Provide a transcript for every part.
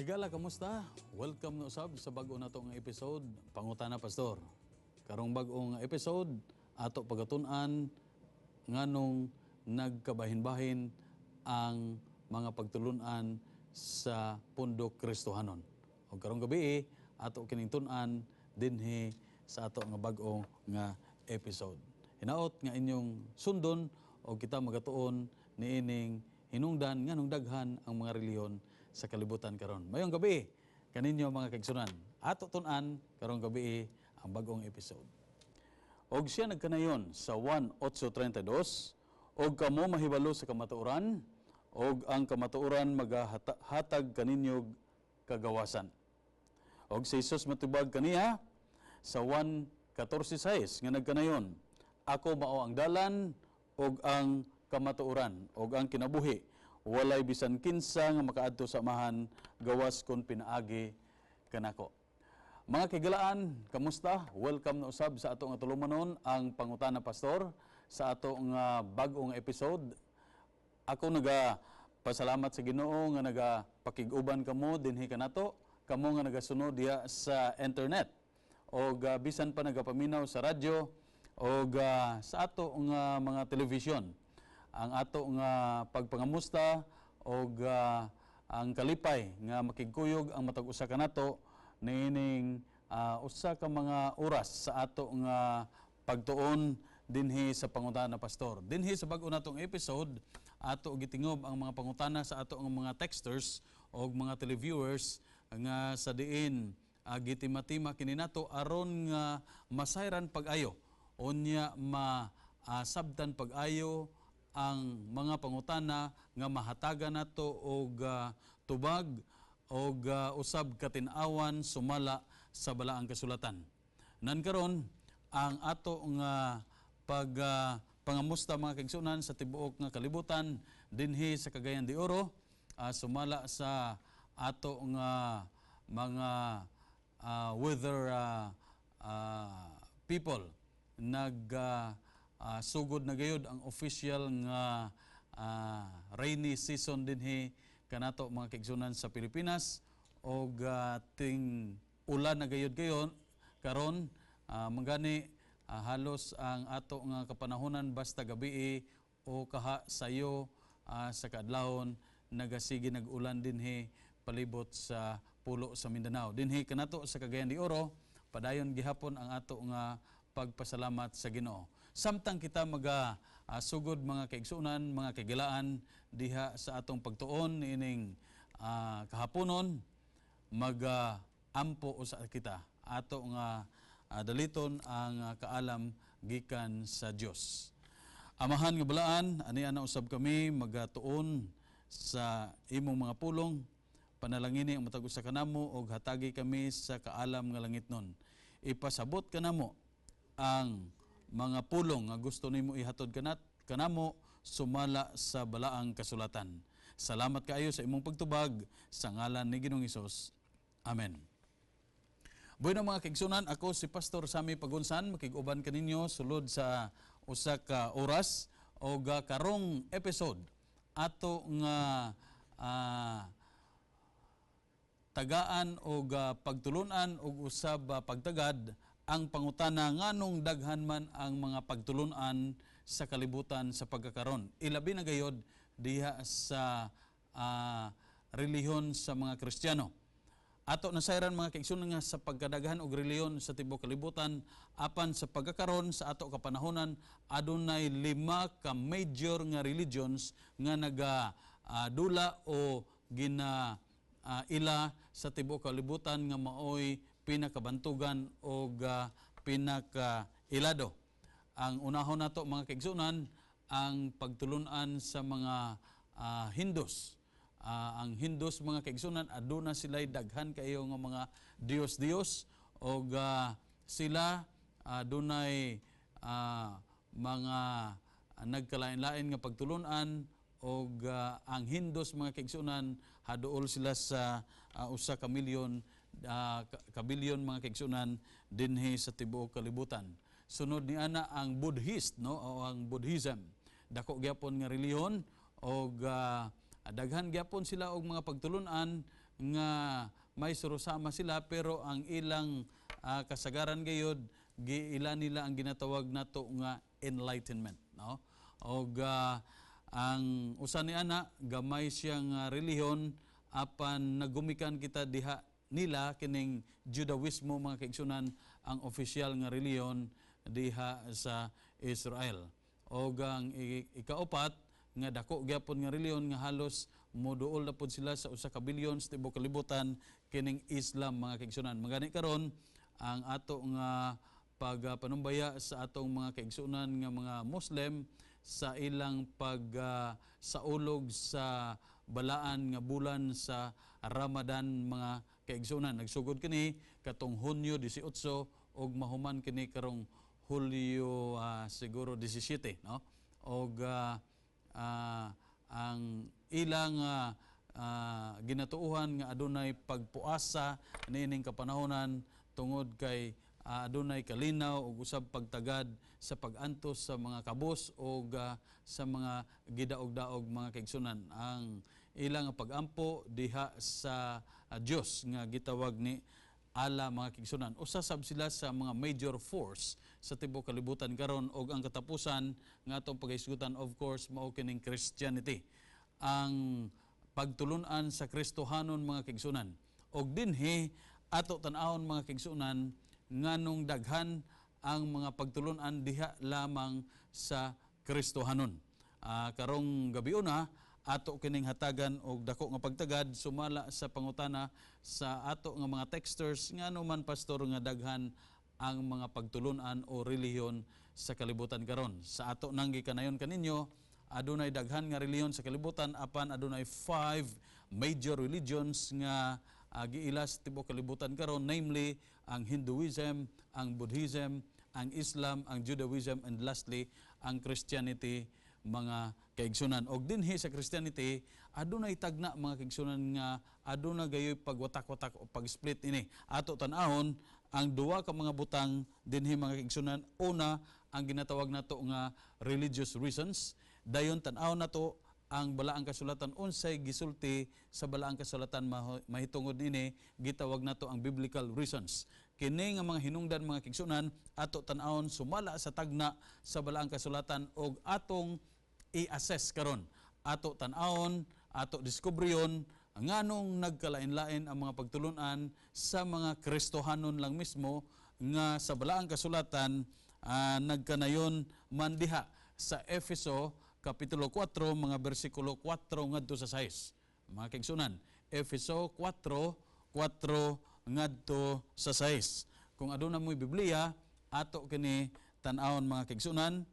Higala, kamusta? Welcome na usab sa bag-o nato nga episode, Pangutana Pastor. Karong bag-ong episode, ato pagatun-an nganong nagkabahin-bahin ang mga pagtulunan sa Pundok Kristohanon. O karong gabi, ato kining tun-an dinhi sa ato nga bag-o nga episode. Hinaot nga inyong sundon o kita magatuon niining hinungdan nganong daghan ang mga relihiyon sa kalibutan karon. Mayong gabi kaninyo, mga kaigsunan. Ato tun-an karong gabi ang bag-ong episode. Og siya nagkanayon sa 1:8.32, "Og kamo mahibalo sa kamatuoran, og ang kamatuoran magahatag kaninyo kagawasan." Og si Jesus matubag kaniya sa 1:14.6 nga nagkanayon, "Ako mao ang dalan ug ang kamatuoran ug ang kinabuhi. Walay bisan kinsa nga makaadto sa Amahan gawas kon pinaagi kanako." Mga kigalaan, kamusta? Welcome na usab sa ato nga tulumanon, ang Pangutana Pastor, sa ato nga bag-ong episode. Ako naga pasalamat sa Ginoo nga nagapakig-uban kamo dinhi kanato, kamo nga nagasunod diha sa internet o bisan pa nagapaminaw sa radyo o sa ato nga mga television. Ang ato nga pagpangamusta o ang kalipay nga makigkuyog ang matag usa kanato niining usa ka mga oras sa ato nga pagtuon dinhi sa Pangutana Pastor. Dinhi sa bag-o natong episode, ato gitingob ang mga pangutana sa ato ang mga texters o mga televiewers nga sa diin gitima-tima kini nato aron nga masayran pag-ayo unya ma sabtan pag-ayo ang mga pangutana nga mahatagan nato og tubag og usab katin-awan sumala sa Balaang Kasulatan. Nan karon ang ato nga pag pangamusta, mga kaigsunan sa tibuok nga kalibutan, dinhi sa Cagayan de Oro, sumala sa ato nga mga weather people, nag sugod na gayud ang official nga rainy season dinhi kanato, mga kaigsunan, sa Pilipinas og ting ulan na gayud gayon karon. Manggani halos ang ato nga kapanahonan basta gabi o kaha sayo sa kaadlawon nagasige nag-ulan dinhi palibot sa pulo sa Mindanao. Dinhi kanato sa Cagayan de Oro, padayon gihapon ang ato nga pagpasalamat sa Ginoo. Samtang kita maga sugod, mga kaigsunan, mga kagilaan, diha sa atong pagtuon ining kahaponon, maga ampo usa kita. Ato nga daliton ang kaalam gikan sa Dios. Amahan nga balaan, ani ana usab kami magatuon sa imong mga pulong. Panalangini ang matag usa kanamo og hatagi kami sa kaalam nga langitnon. Ipasabot kanamo ang mga pulong nga gusto nimo ihatod kanamo sumala sa Balaang Kasulatan. Salamat kaayo sa imong pagtubag, sa ngalan ni Ginoong Hesus. Amen. Bueno, mga kaigsunan, ako si Pastor Sami Pagunsan, makig-uban kaninyo sulod sa usa ka oras o karong episode ato nga tagaan og pagtulunan og usab pagtagad ang pangutana nganong daghan man ang mga pagtulunan sa kalibutan sa pagkakaron, ilabi na gayod diha sa relihiyon sa mga Kristiyano. Ato nasayran, mga kaigsunan, nga sa pagkadaghan og relihiyon sa tibuok kalibutan, apan sa pagkakaron sa ato kapanahonan adunay lima ka major nga religions nga naga dula o gina ila sa tibuok kalibutan nga maoy pinakabantugan og pinaka ilado. Ang unahon nato, mga kaigsunan, ang pagtulunan sa mga Hindus. Ang Hindus, mga kaigsunan, aduna sila'y daghan kayo nga mga Diyos-Diyos og sila adunay mga nagkalain-lain nga pagtulunan og ang Hindus, mga kaigsunan, haduol sila sa usa ka milyon ka bilyon, mga kaigsunan, dinhi sa tibuok kalibutan. Sunod ni ana ang Buddhist, no, o ang Buddhism. Dako gyapon nga relihiyon og daghan gyapon sila og mga pagtulunan. nga may surusama sila, pero ang ilang kasagaran gayud giila nila ang ginatawag nato nga enlightenment, no? Og ang usa ni ana, gamay siya nga relihiyon, apan nagumikan kita diha nila kining Judaismo, mga kaigsunan, ang opisyal nga relihiyon diha sa Israel. Og ang ikaupat nga dako gyapon nga relihiyon nga halos moduol na pod sila sa 1 ka bilyon sa tibuok kalibutan, kining Islam, mga kaigsunan. Magani karon ang ato nga pagpanumbaya sa atong mga kaigsunan nga mga Muslim sa ilang pag saulog sa balaan nga bulan sa Ramadan, mga kaigsunan. Nagsugod kini katong Hunyo 18 ug mahuman kini karong Hulyo siguro 17, no? Og ang ilang ginatuohan nga adunay pagpuasa niining kapanahonan tungod kay adunay kalinaw ug usab pagtagad sa pag-antos sa mga kabos ug sa mga gidaog-daog, mga kaigsunan, ang ilang pagampo diha sa Dios nga gitawag ni Allah, mga kaigsunan. Usa sab sila sa mga major force sa tibuok kalibutan karon. Og ang katapusan nga atong paghisgutan, of course, mao kining Christianity, ang pagtulunan sa Kristohanon, mga kaigsunan. Og dinhi ato tan-awon, mga kaigsunan, nganong daghan ang mga pagtulunan diha lamang sa Kristohanon. Karong gabi una, ato kining hatagan og dako nga pagtagad sumala sa pangutana sa ato nga mga texters, ngano man, Pastor, nga daghan ang mga pagtulunan o relihiyon sa kalibutan karon? Sa ato nang gikanayon kaninyo, adunay daghan nga relihiyon sa kalibutan, apan adunay five major religions nga giila sa tibuok kalibutan karon, namely ang Hinduism, ang Buddhism, ang Islam, ang Judaism and lastly ang Christianity, mga kaigsunan. Og dinhi sa Christianity, adunay tagna, mga kaigsunan, nga aduna gayoy pagwatak-watak o pag-split ini. Ato tan-awon ang duwa ka mga butang dinhi, mga kaigsunan. Una, ang ginatawag nato nga religious reasons. Dayon tan-awon nato ang Balaang Kasulatan, unsay gisulti sa Balaang Kasulatan mahitungod nini, gitawag nato ang biblical reasons. Kini nga mga hinungdan, mga kaigsunan, ato tan-awon sumala sa tagna sa Balaang Kasulatan og atong i-assess karon. Ato tan-awon, ato diskubriyon nganong nagkalain-lain ang mga pagtulunan sa mga Kristohanon lang mismo nga sa Balaang Kasulatan nagkanayon man diha sa Efeso Kapitulo 4, mga bersikulo 4 ngadto sa 6. Mga kaigsunan, Efeso 4, 4 ngadto sa 6. Kung aduna mo'y Biblia, ato kini tan-awon, mga kaigsunan,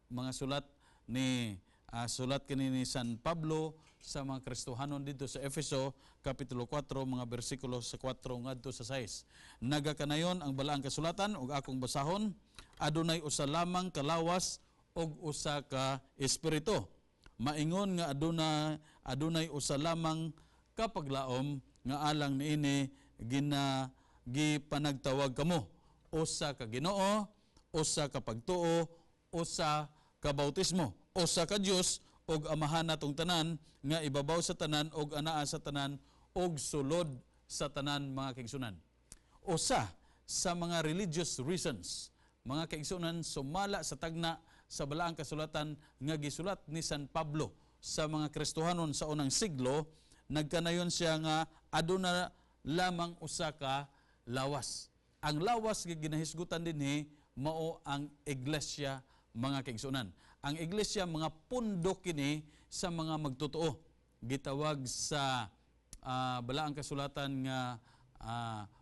mga sulat ni sulat kini ni San Pablo sa mga Kristohanon dito sa Efeso, Kapitulo 4, mga bersikulo sa 4 ngadto sa 6. Nagakanayon ang Balaang Kasulatan ug akong basahon: "Adunay usa lamang ka lawas ug usa ka espiritu. Maingon nga adunay usa lamang ka paglaom nga alang niini gina gipanagtawag kamo: Usa ka Ginoo, usa ka pagtuo, usa ka bautismo, usa ka Dios ug Amahan natong tanan nga ibabaw sa tanan ug anaa sa tanan ug sulod sa tanan," mga kaigsunan. Usa sa mga religious reasons, mga kaigsunan, sumala sa tagna sa Balaang Kasulatan nga gisulat ni San Pablo sa mga Kristohanon sa unang siglo, nagkanayon siya nga aduna lamang usa ka lawas. Ang lawas nga ginahisgutan dinhi mao ang iglesia, mga kaigsunan. Ang iglesia, mga pundo kini sa mga magtotoo. Gitawag sa Balaang Kasulatan nga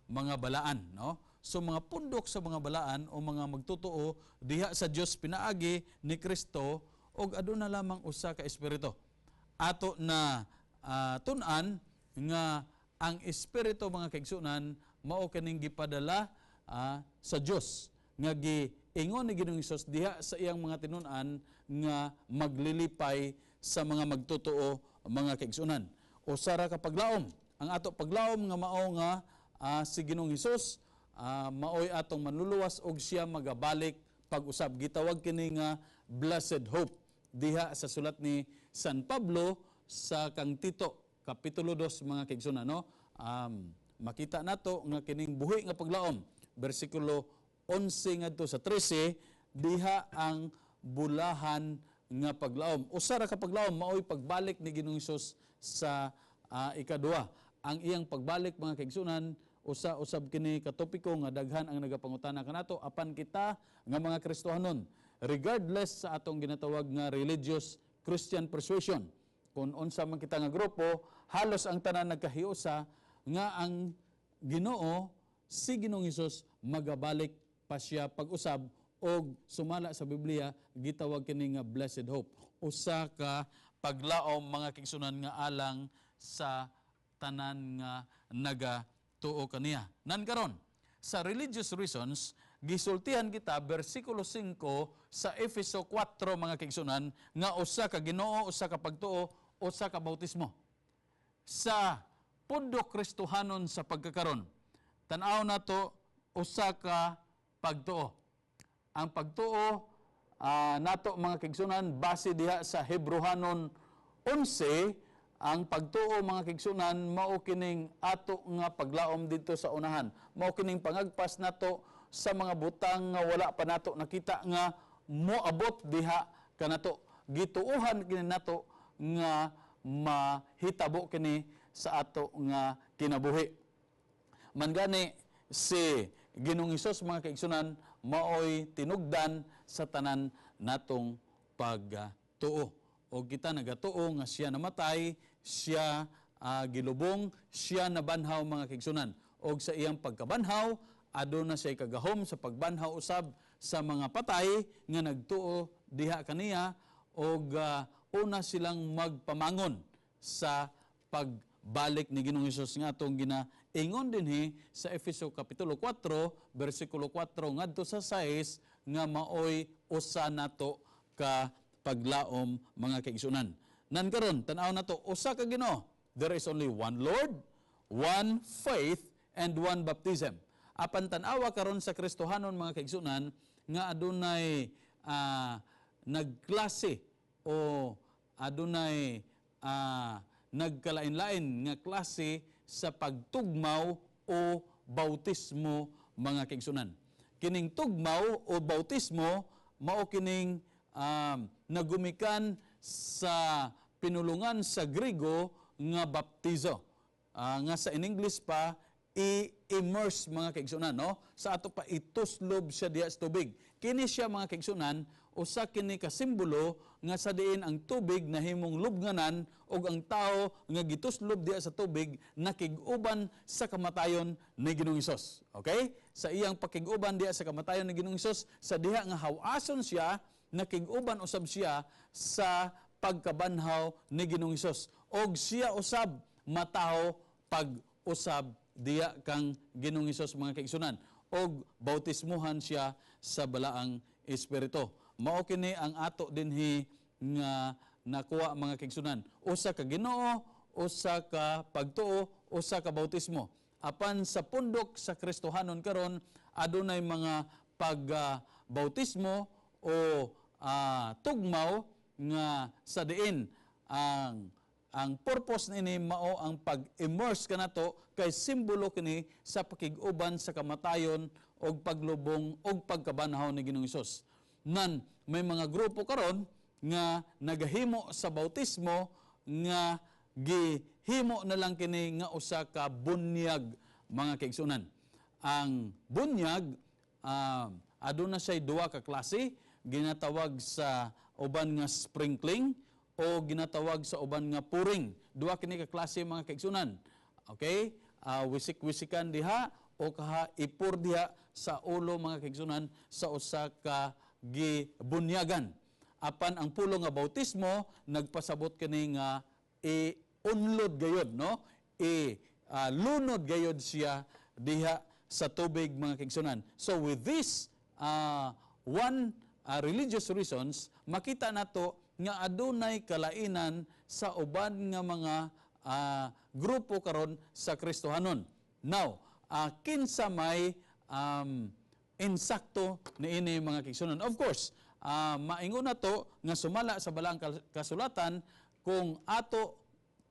mga balaan, no? So mga pundok sa mga balaan o mga magtotoo diha sa Dios pinaagi ni Kristo og aduna lamang usa ka espiritu. Ato na tun-an nga ang espiritu, mga kaigsunan, mao kining gipadala sa Dios nga giingon ni Ginoong Hesus diha sa iyang mga tinun-an nga maglilipay sa mga magtotoo, mga kaigsunan. Usa ra ka paglaom. Ang ato paglaom nga mao nga si Ginoong Hesus maoy atong manluluwas og siya magabalik pag-usab. Gitawag kini nga blessed hope diha sa sulat ni San Pablo sa kang Tito. Kapitulo 2, mga kaigsuonan, no? Makita nato nga kining buhi nga paglaom, bersikulo 11 ngadto sa 13, diha ang bulahan nga paglaom. Usa ra ka paglaom, maoy pagbalik ni Ginoong Hesus sa ikaduha. Ang iyang pagbalik, mga kaigsuonan, usa usab kini ka topiko nga daghan ang nagapangutana kanato. Apan kita nga mga Kristohanon, regardless sa atong ginatawag nga religious Christian persuasion, kung unsa man kita nga grupo, halos ang tanan nagkahiusa nga ang Ginoo, si Ginoong Hesus, magabalik pa siya pag-usab, og sumala sa Biblia gitawag kini nga blessed hope, usa ka paglaom, mga kaigsuonan, nga alang sa tanan nga nagatuo kaniya. Nan karon, sa religious reasons, gisultihan kita bersikulo 5 sa Efeso 4, mga kaigsuonan, nga usa ka Ginoo, usa ka pagtuo, usa ka bautismo. Sa pundo Kristohanon sa pagkakaron, tan-aw nato usa ka pagtuo. Ang pagtuo nato, mga kaigsuonan, base diha sa Hebrohanon 11, ang pagtuo, mga kaigsuonan, mao kining ato nga paglaom didto sa unahan. Mao kining pangagpas nato sa mga butang nga wala pa nato nakita nga moabot diha kanato. Gituohan kini nato nga mahitabo kini sa ato nga kinabuhi. Man gani si Ginoong Hesus, mga kaigsuonan, maoy tinugdan sa tanan natong pagtuo. O kita nagatuo nga siya namatay, siya gilubong, siya nabanhaw, mga kaigsuonan. Og sa iyang pagkabanhaw, aduna siya kagahom sa pagbanhaw usab sa mga patay nga nagtuo diha kaniya, og una silang magpamangon sa pagbalik ni Ginoong Hesus nga atong ginaingon dinhi sa Efeso kapitulo 4 bersikulo 4 ngadto sa 6, nga maoy usa nato ka paglaom, mga kaigsuonan. Nan karon, tan-aw nato usa ka Ginoo. There is only one Lord, one faith and one baptism. Apan tan-awa karon sa Kristohanon, mga kaigsuonan, nga adunay nagklase o adunay nagkalain-lain nga klase sa pagtugmaw o bautismo, mga kaigsuonan. Kining tugmaw o bautismo mao kining nagumikan sa pinulungan sa Griego nga baptizo. Nga sa in English pa i-immerse, mga kaigsuonan, no? Sa ato pa ituslob siya diha sa tubig. Kini siya, mga kaigsuonan, usa kini ka simbolo nga sa diin ang tubig nahimong lubnganan ug ang tao nga gituslob diha sa tubig nakig-uban sa kamatayon ni Ginoong Hesus. Okay? Sa iyang pakig-uban diha sa kamatayon ni Ginoong Hesus, sa diha nga hawason siya, nakig-uban usab siya sa pagkabanhaw ni Ginoong Hesus. Og siya usab mataho pag-usab diya kang Ginoong Hesus, mga kaigsuonan, og bautismuhan siya sa Balaang Espiritu. Mao kini ang ato dinhi nga nakuha, mga kaigsuonan. Usa ka Ginoo, usa ka pagtuo, usa ka bautismo. Apan sa pundok sa Kristohanon karon, adunay mga pagbautismo o tugmaw nga sa diin ang purpose niini mao ang pag-immerse kanato kay simbolo kini sa pakig-uban sa kamatayon og paglubong og pagkabanhaw ni Ginoong Hesus. Nan may mga grupo karon nga nagahimo sa bautismo nga gihimo na lang kini nga usa ka bunyag, mga kaigsuonan. Ang bunyag, aduna siya duha ka klase, ginatawag sa uban nga sprinkling o ginatawag sa uban nga pouring. Duha kini ka klase, mga kaigsuonan. Okay? Wisik-wisikan diha o kaha i-pour diha sa ulo, mga kaigsuonan, sa usa ka gibunyagan. Apan ang pulong nga bautismo nagpasabot kini nga i-unlod gayod, no? I lunod gayod siya diha sa tubig, mga kaigsuonan. So with this one religious reasons, makita nato nga adunay kalainan sa uban nga mga grupo karon sa Kristohanon. Now, kinsa may insakto niini, mga kaigsuonan? Of course, maingon na to nga sumala sa Balaang Kasulatan, kung ato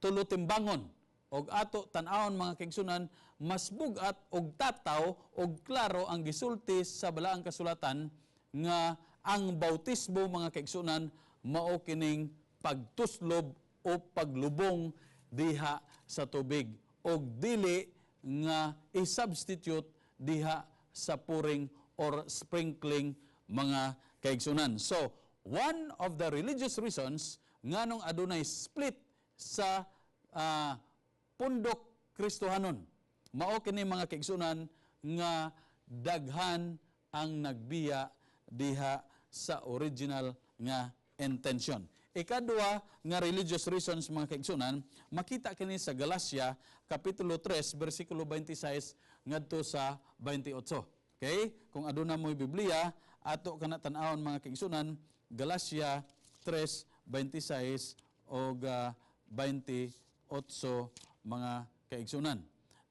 Tulo timbangon. Og ato tan-awon, mga kaigsunan, mas bugat og tataw og klaro ang gisulti sa Balaang Kasulatan nga ang bautismo, mga kaigsunan, mao kining pagtuslob o paglubong diha sa tubig og dili nga i-substitute diha sa pouring or sprinkling, mga kaigsunan. So, one of the religious reasons nganong adunay split sa pundok Kristohanon, mao kini, mga kaigsunan, nga daghan ang nagbiya diha sa original nga intention. Ikadua nga religious reasons, mga kaigsunan, makita kini sa Galacia kapitulo 3 bersikulo 26 ngadto sa 28. Okay? Kung aduna mo'y Biblia, ato kana tan-awon, mga kaigsunan, Galacia 3:26 og 28, mga kaigsunan.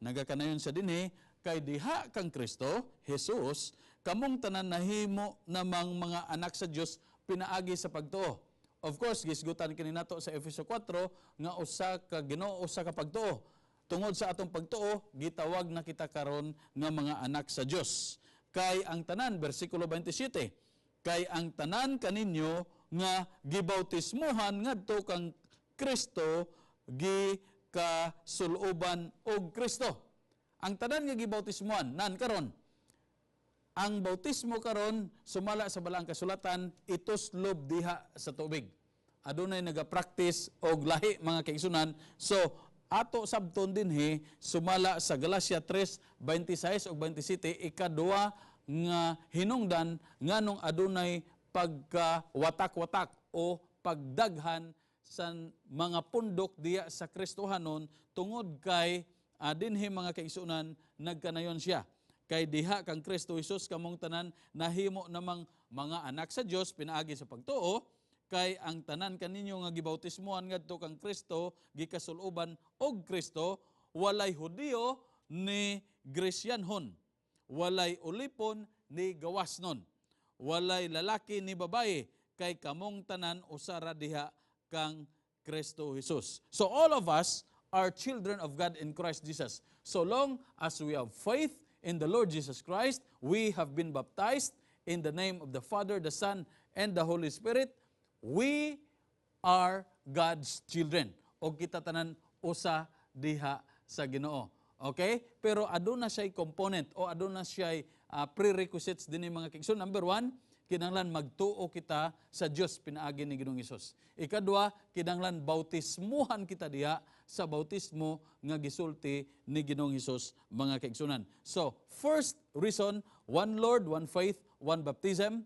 Nagakanayon sa dinhi, "Kay diha kang Kristo Jesus, kamong tanan nahimo namang mga anak sa Dios pinaagi sa pagtuo." Of course, gisgutan kini nato sa Efeso 4 nga usa ka Ginoo, usa ka pagtuo. Tungod sa atong pagtuo, gitawag na kita karon nga mga anak sa Dios. Kay ang tanan, bersikulo 27, "Kay ang tanan kaninyo nga gibautismuhan ngadto kang Kristo gikasuluban og Kristo." Ang tanan nga gibautismuhan, nan karon, ang bautismo karon sumala sa Balaang Kasulatan ituslob diha sa tubig. Adunay naga-practice og lahi, mga kaigsunan. So ato sabton dinhi sumala sa Galacia 3:26 ug 27, ikaduha nga hinungdan nganong adunay pagkawatak-watak o pagdaghan sa mga pundok diya sa Kristohanon, tungod kay dinhi, mga kaigsunan, nagkanayon siya, "Kay diha kang Kristo Jesus kamong tanan nahimo namang mga anak sa Dios pinaagi sa pagtuo. Kay ang tanan kaninyo nga gibautismohan ngadto kang Kristo gikasuluban og Kristo. Walay Hudiyo ni Gresyanhon, walay ulipon ni gawasnon, walay lalaki ni babaye, kay kamong tanan usa ra diha kang Kristo Jesus." So all of us are children of God in Christ Jesus. So long as we have faith in the Lord Jesus Christ, we have been baptized in the name of the Father, the Son, and the Holy Spirit, we are God's children. O kita tanan usa diha sa Ginoo. Okay? Pero aduna siya'y component o aduna siya'y prerequisites din mga kaigsoon. Number one, kinahanglan magtuo kita sa Dios pinaagi ni Ginoong Hesus. Ikadua, kinahanglan bautismuhan kita diha sa bautismo nga gisulti ni Ginoong Hesus, mga kaigsunan. So, first reason, one Lord, one faith, one baptism.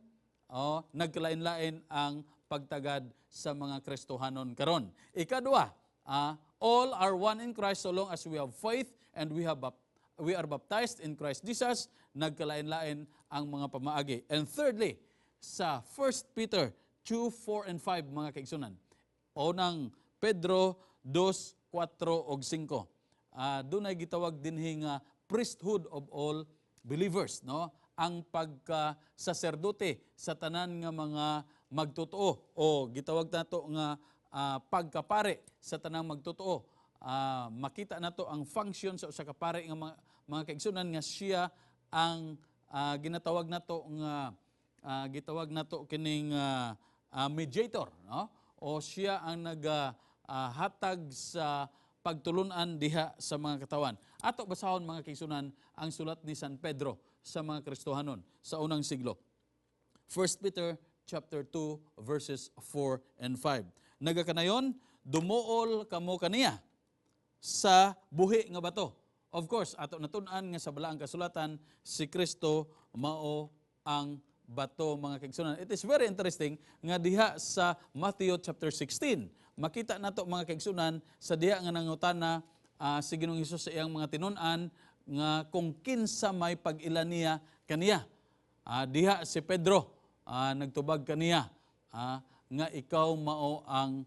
Oh, nagkalain-lain ang pagtagad sa mga Kristohanon karon. Ikadua, all are one in Christ so long as we have faith and we are baptized in Christ Jesus. Nagkalain-lain ang mga pamaagi. And thirdly, sa 1 Peter 2, 4, and 5, mga kaigsunan. Unang Pedro 2, 4 ug 5. Dunay gitawag dinhi nga priesthood of all believers, no? Ang pagka-saserdote sa tanan nga mga magtotoo o gitawag nato nga pagkapare sa tanang magtotoo. Makita nato ang function sa usa ka pare nga mga kaigsunan, nga siya ang ginatawag nato nga gitawag nato kining mediator, no? O siya ang nagahatag sa pagtulunan diha sa mga katawan. Ato basahon, mga kaigsunan, ang sulat ni San Pedro sa mga Kristohanon sa unang siglo. 1 Peter chapter 2 verses 4 and 5. Nagakanayon, "Dumuol kamo kaniya sa buhi nga bato." Of course, ato natun-an nga sa Balaang Kasulatan si Kristo mao ang bato, mga kaigsunan. It is very interesting nga diha sa Matthew chapter 16, makita nato, mga kaigsunan, sa diha nga nangutana si Ginoong Hesus sa iyang mga tinun-an nga kung kinsa may pag-ila niya kaniya. Diha si Pedro nagtubag kaniya nga ikaw mao ang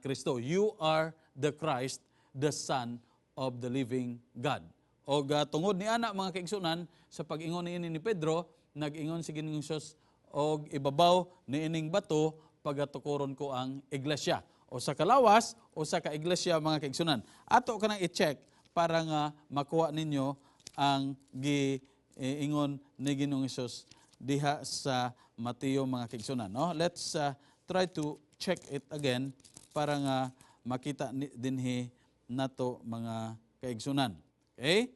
Kristo. "You are the Christ, the Son of the living God." O tungod ni ana, mga kaigsunan, sa pag-ingon niini ni Pedro, nag-ingon si Ginoong Hesus, "Og ibabaw ni ining bato Pagatukoron ko ang iglesia. Usa ka lawas, usa ka iglesia, mga kaigsunan. Ato kanang i-check para nga makuha ninyo ang giingon ni Ginoong Hesus diha sa Mateo, mga kaigsunan, no? Let's try to check it again para nga makita dinhi nato, mga kaigsunan. Okay?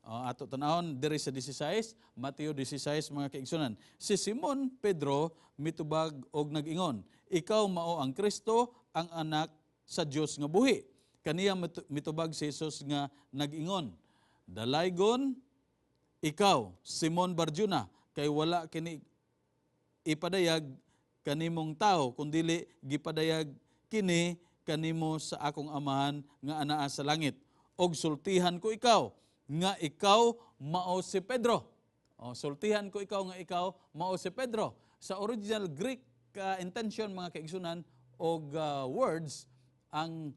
O, ato tanawon diri sa 16, Mateo 16, mga kaigsunan. Si Simon Pedro mitubag og nag-ingon, "Ikaw mao ang Kristo, ang anak sa Dios nga buhi." Kaniya mitubag si Jesus nga nag-ingon, "Dalaygon ikaw, Simon Barjuna, kay wala kini ipadayag kanimong tao, kundili gipadayag kini kanimo sa akong Amahan nga anaa sa langit. Og sultihan ko ikaw nga ikaw mao si Pedro." O, sultihan ko ikaw nga ikaw mao si Pedro. Sa original Greek intention, mga kaigsunan, og words, ang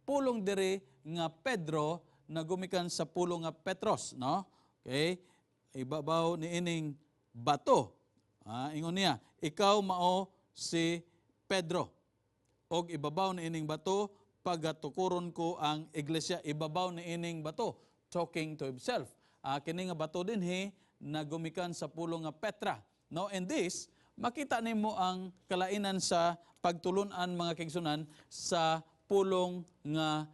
pulong diri nga Pedro na gumikan sa pulong nga Petros, no? Okay? Ibabaw ni ining bato. Ah, ingon niya, "Ikaw mao si Pedro. Og ibabaw ni ining bato pagatukuron ko ang iglesia." Ibabaw ni ining bato, talking to himself. Ah, kini nga bato dinhi na gumikan sa pulong nga Petra. No, and this makita nimo ang kalainan sa pagtulunan, mga kaigsunan, sa pulong nga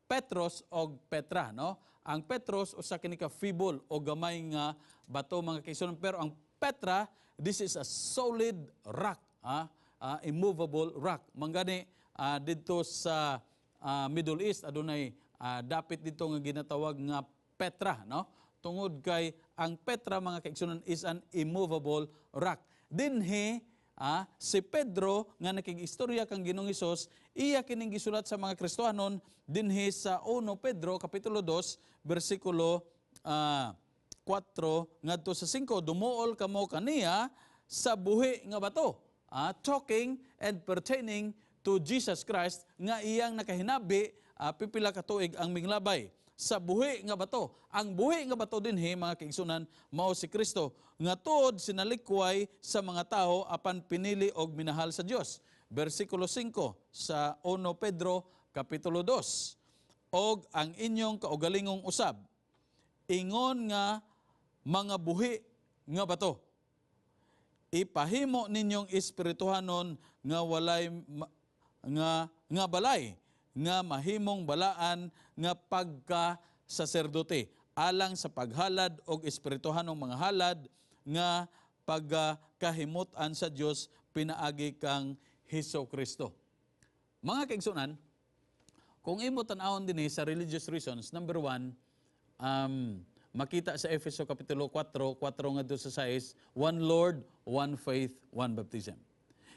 Petros og Petra, no? Ang Petros usa kini ka feeble o gamay nga bato, mga kaigsunan, pero ang Petra, this is a solid rock, immovable rock. Manggani didto sa Middle East adunay dapit dito nga ginatawag nga Petra, no? Tungod kay ang Petra, mga kaigsunan, is an immovable rock. Dinhi si Pedro nga nakig-istorya kang Ginoong Hesus, iya kining gisulat sa mga Kristohanon dinhi sa 1 Pedro kapitulo 2 bersikulo 4 ngadto sa 5, "Dumuol kamo kaniya sa buhi nga bato." Talking and pertaining to Jesus Christ nga iyang nakahinabi pipila ka tuig ang minglabay sa buhi nga bato. Ang buhi nga bato dinhi, mga kaigsunan, mao si Kristo nga tuod sinalikway sa mga tao apan pinili og minahal sa Dios. Bersikulo 5 sa 1 Pedro kapitulo 2. "Og ang inyong kaugalingong usab ingon nga mga buhi nga bato, ipahimo ninyong espirituhanon nga walay nga balay nga mahimong balaan nga pagka saserdote alang sa paghalad og espirituhanong mga halad nga pagkahimut-an sa Dios pinaagi kang Hesus Kristo." Mga kaigsunan, kung imo tan-awon dinhi sa religious reasons, number one, makita sa Efeso Kapitulo 4, 4 ngadto sa 6, one Lord, one faith, one baptism.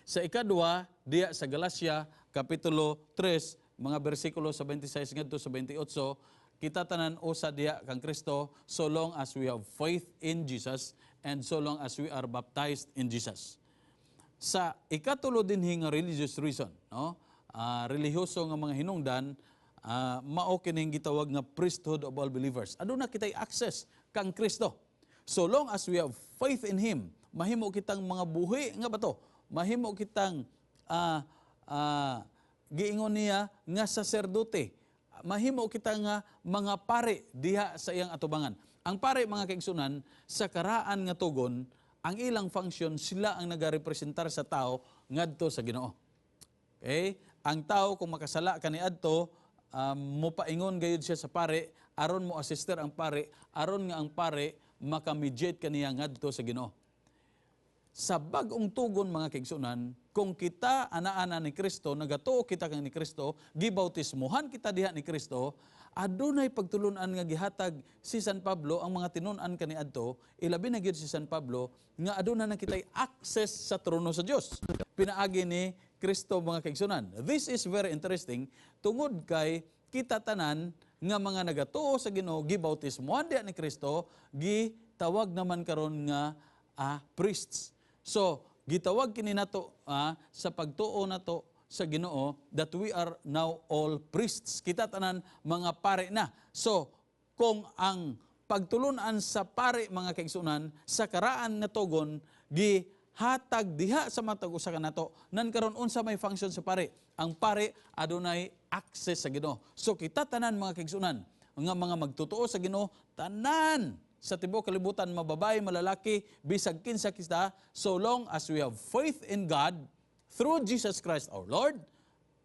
Sa ikadua, diya sa Galacia, Kapitulo 3, mga bersikulo sa 26 ngadto sa 28, kita tanan usa diya kang Kristo so long as we have faith in Jesus and so long as we are baptized in Jesus. Sa ikatulo dinhi nga religious reason, no? Relihiyoso nga mga hinungdan, mao kining gitawag nga priesthood of all believers. Aduna kitay access kang Kristo. So long as we have faith in Him, mahimo kitang mga buhi nga bato, mahimo kitang giingon niya nga saserdote, mahimo kita nga mga pare diha sa iyang atubangan. Ang pare, mga kaigsunan, sa karaan nga tugon, ang ilang function, sila ang nagarepresentar sa tao ngadto sa Ginoo. Okay? Ang tao kung makasala kaniadto, mopaingon gayud siya sa pare aron mo assister ang pare, aron nga ang pare makamediate kaniya ngadto sa Ginoo. Sa bag-ong tugon, mga kaigsunan, kung kita ana-ana ni Kristo, nagatuo kita kang ni Kristo, gibautismuhan kita diha ni Kristo, adunay pagtulunan nga gihatag si San Pablo ang mga tinun-an kaniadto, ilabi na gyud si San Pablo nga aduna na kitay access sa trono sa Dios pinaagi ni Kristo, mga kaigsunan. This is very interesting tungod kay kita tanan nga mga nagatuo sa Ginoo, gibautismuhan diha ni Kristo, gitawag naman karon nga priests. So, gitawag kini nato sa pagtuo nato sa Ginoo that we are now all priests. Kita tanan mga pare na. So, kung ang pagtulunan sa pare, mga kaigsunan, sa karaan nga tugon, gihatag Hatag diha sa matag usa kanato. Nan karon, unsa may function sa pare? Ang pare adunay access sa Ginoo. So kita tanan, mga kaigsunan, nga mga magtotoo sa Ginoo, tanan sa tibuok kalibutan, mababae, malalaki, bisag kinsa kita, so long as we have faith in God through Jesus Christ our Lord,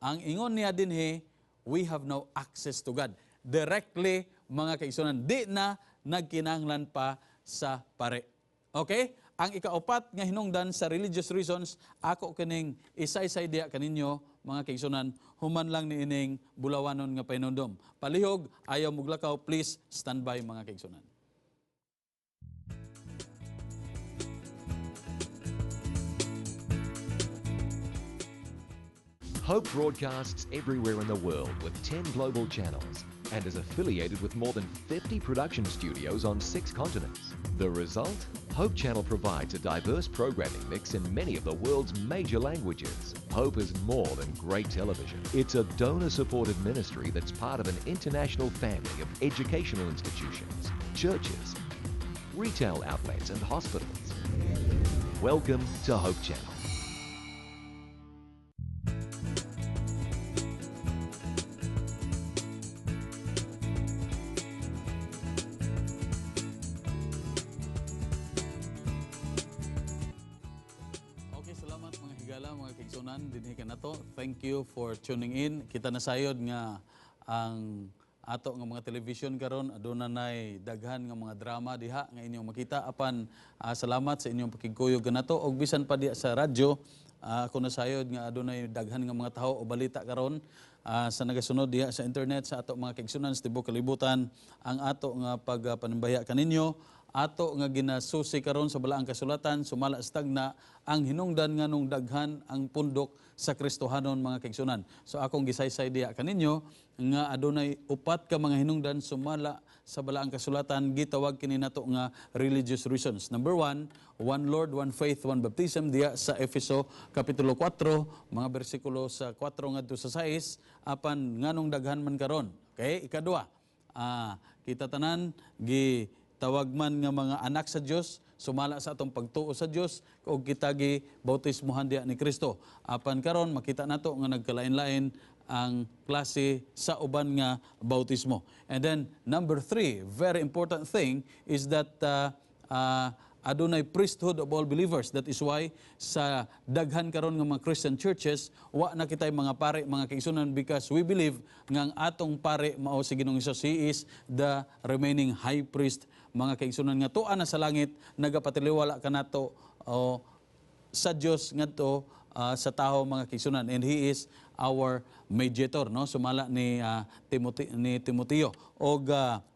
ang ingon niya dinhi, we have no access to God directly, mga kaigsunan. Di na nagkinahanglan pa sa pare. Okay? Ang ikaupat nga hinungdan sa religious reasons, ako kining isaysay diya kaninyo, mga kaigsunan, human lang ni ining bulawanon nga pahinumdom. Palihog, ayaw muglakaw, please stand by, mga kaigsunan. Hope broadcasts everywhere in the world with 10 global channels and is affiliated with more than 50 production studios on six continents. The result? Hope Channel provides a diverse programming mix in many of the world's major languages. Hope is more than great television. It's a donor supported ministry that's part of an international family of educational institutions, churches, retail outlets, and hospitals. Welcome to Hope Channel. Okay, salamat, mga higala, mga kaigsunan, dinhi kanato. Thank you for tuning in. Kita na sayod nga ang ato nga mga television karon aduna nay daghan nga mga drama diha nga inyong makita, apan salamat sa inyong pakigkuyog kanato. Og bisan pa diha sa radyo, ako nasayod nga adunay daghan nga mga taho o balita karon sa nagasunod diha sa internet sa ato mga kaigsunan sa tibuok kalibutan. Ang ato nga pagpanimbaya kaninyo, ato nga ginasusi karon sa Balaang Kasulatan sumala sa tagna ang hinungdan nganong daghan ang pundok sa Kristohanon, mga kaigsunan. So akong gisaysay diha kaninyo nga adunay upat ka mga hinungdan sumala sa Balaang Kasulatan, gitawag kini nato nga religious reasons. Number 1, one Lord, one faith, one baptism, diha sa Efeso Kapitulo 4, mga bersikulo sa 4 ngadto sa 6, apan nganong daghan man karon? Okay, ikadua, kita tanan gi tawag man nga mga anak sa Dios sumala sa atong pagtuo sa Dios ug kita gi bautismohan diha ni Kristo. Apan karon makita nato nga nagkalain-lain ang klase sa uban nga bautismo. And then number 3, very important thing is that adunay priesthood of all believers. That is why sa daghan karon nga mga Christian churches, wa na kitay mga pare, mga kaigsunan, because we believe nga ang atong pare mao si Ginoong Hesus. He is the remaining high priest, mga kaigsunan, nga tuwa na sa langit, nagapatiliwala kanato o sa Dios ngadto sa tao, mga kaigsunan, and he is our mediator, no, sumala ni Timothy, ni Timoteo og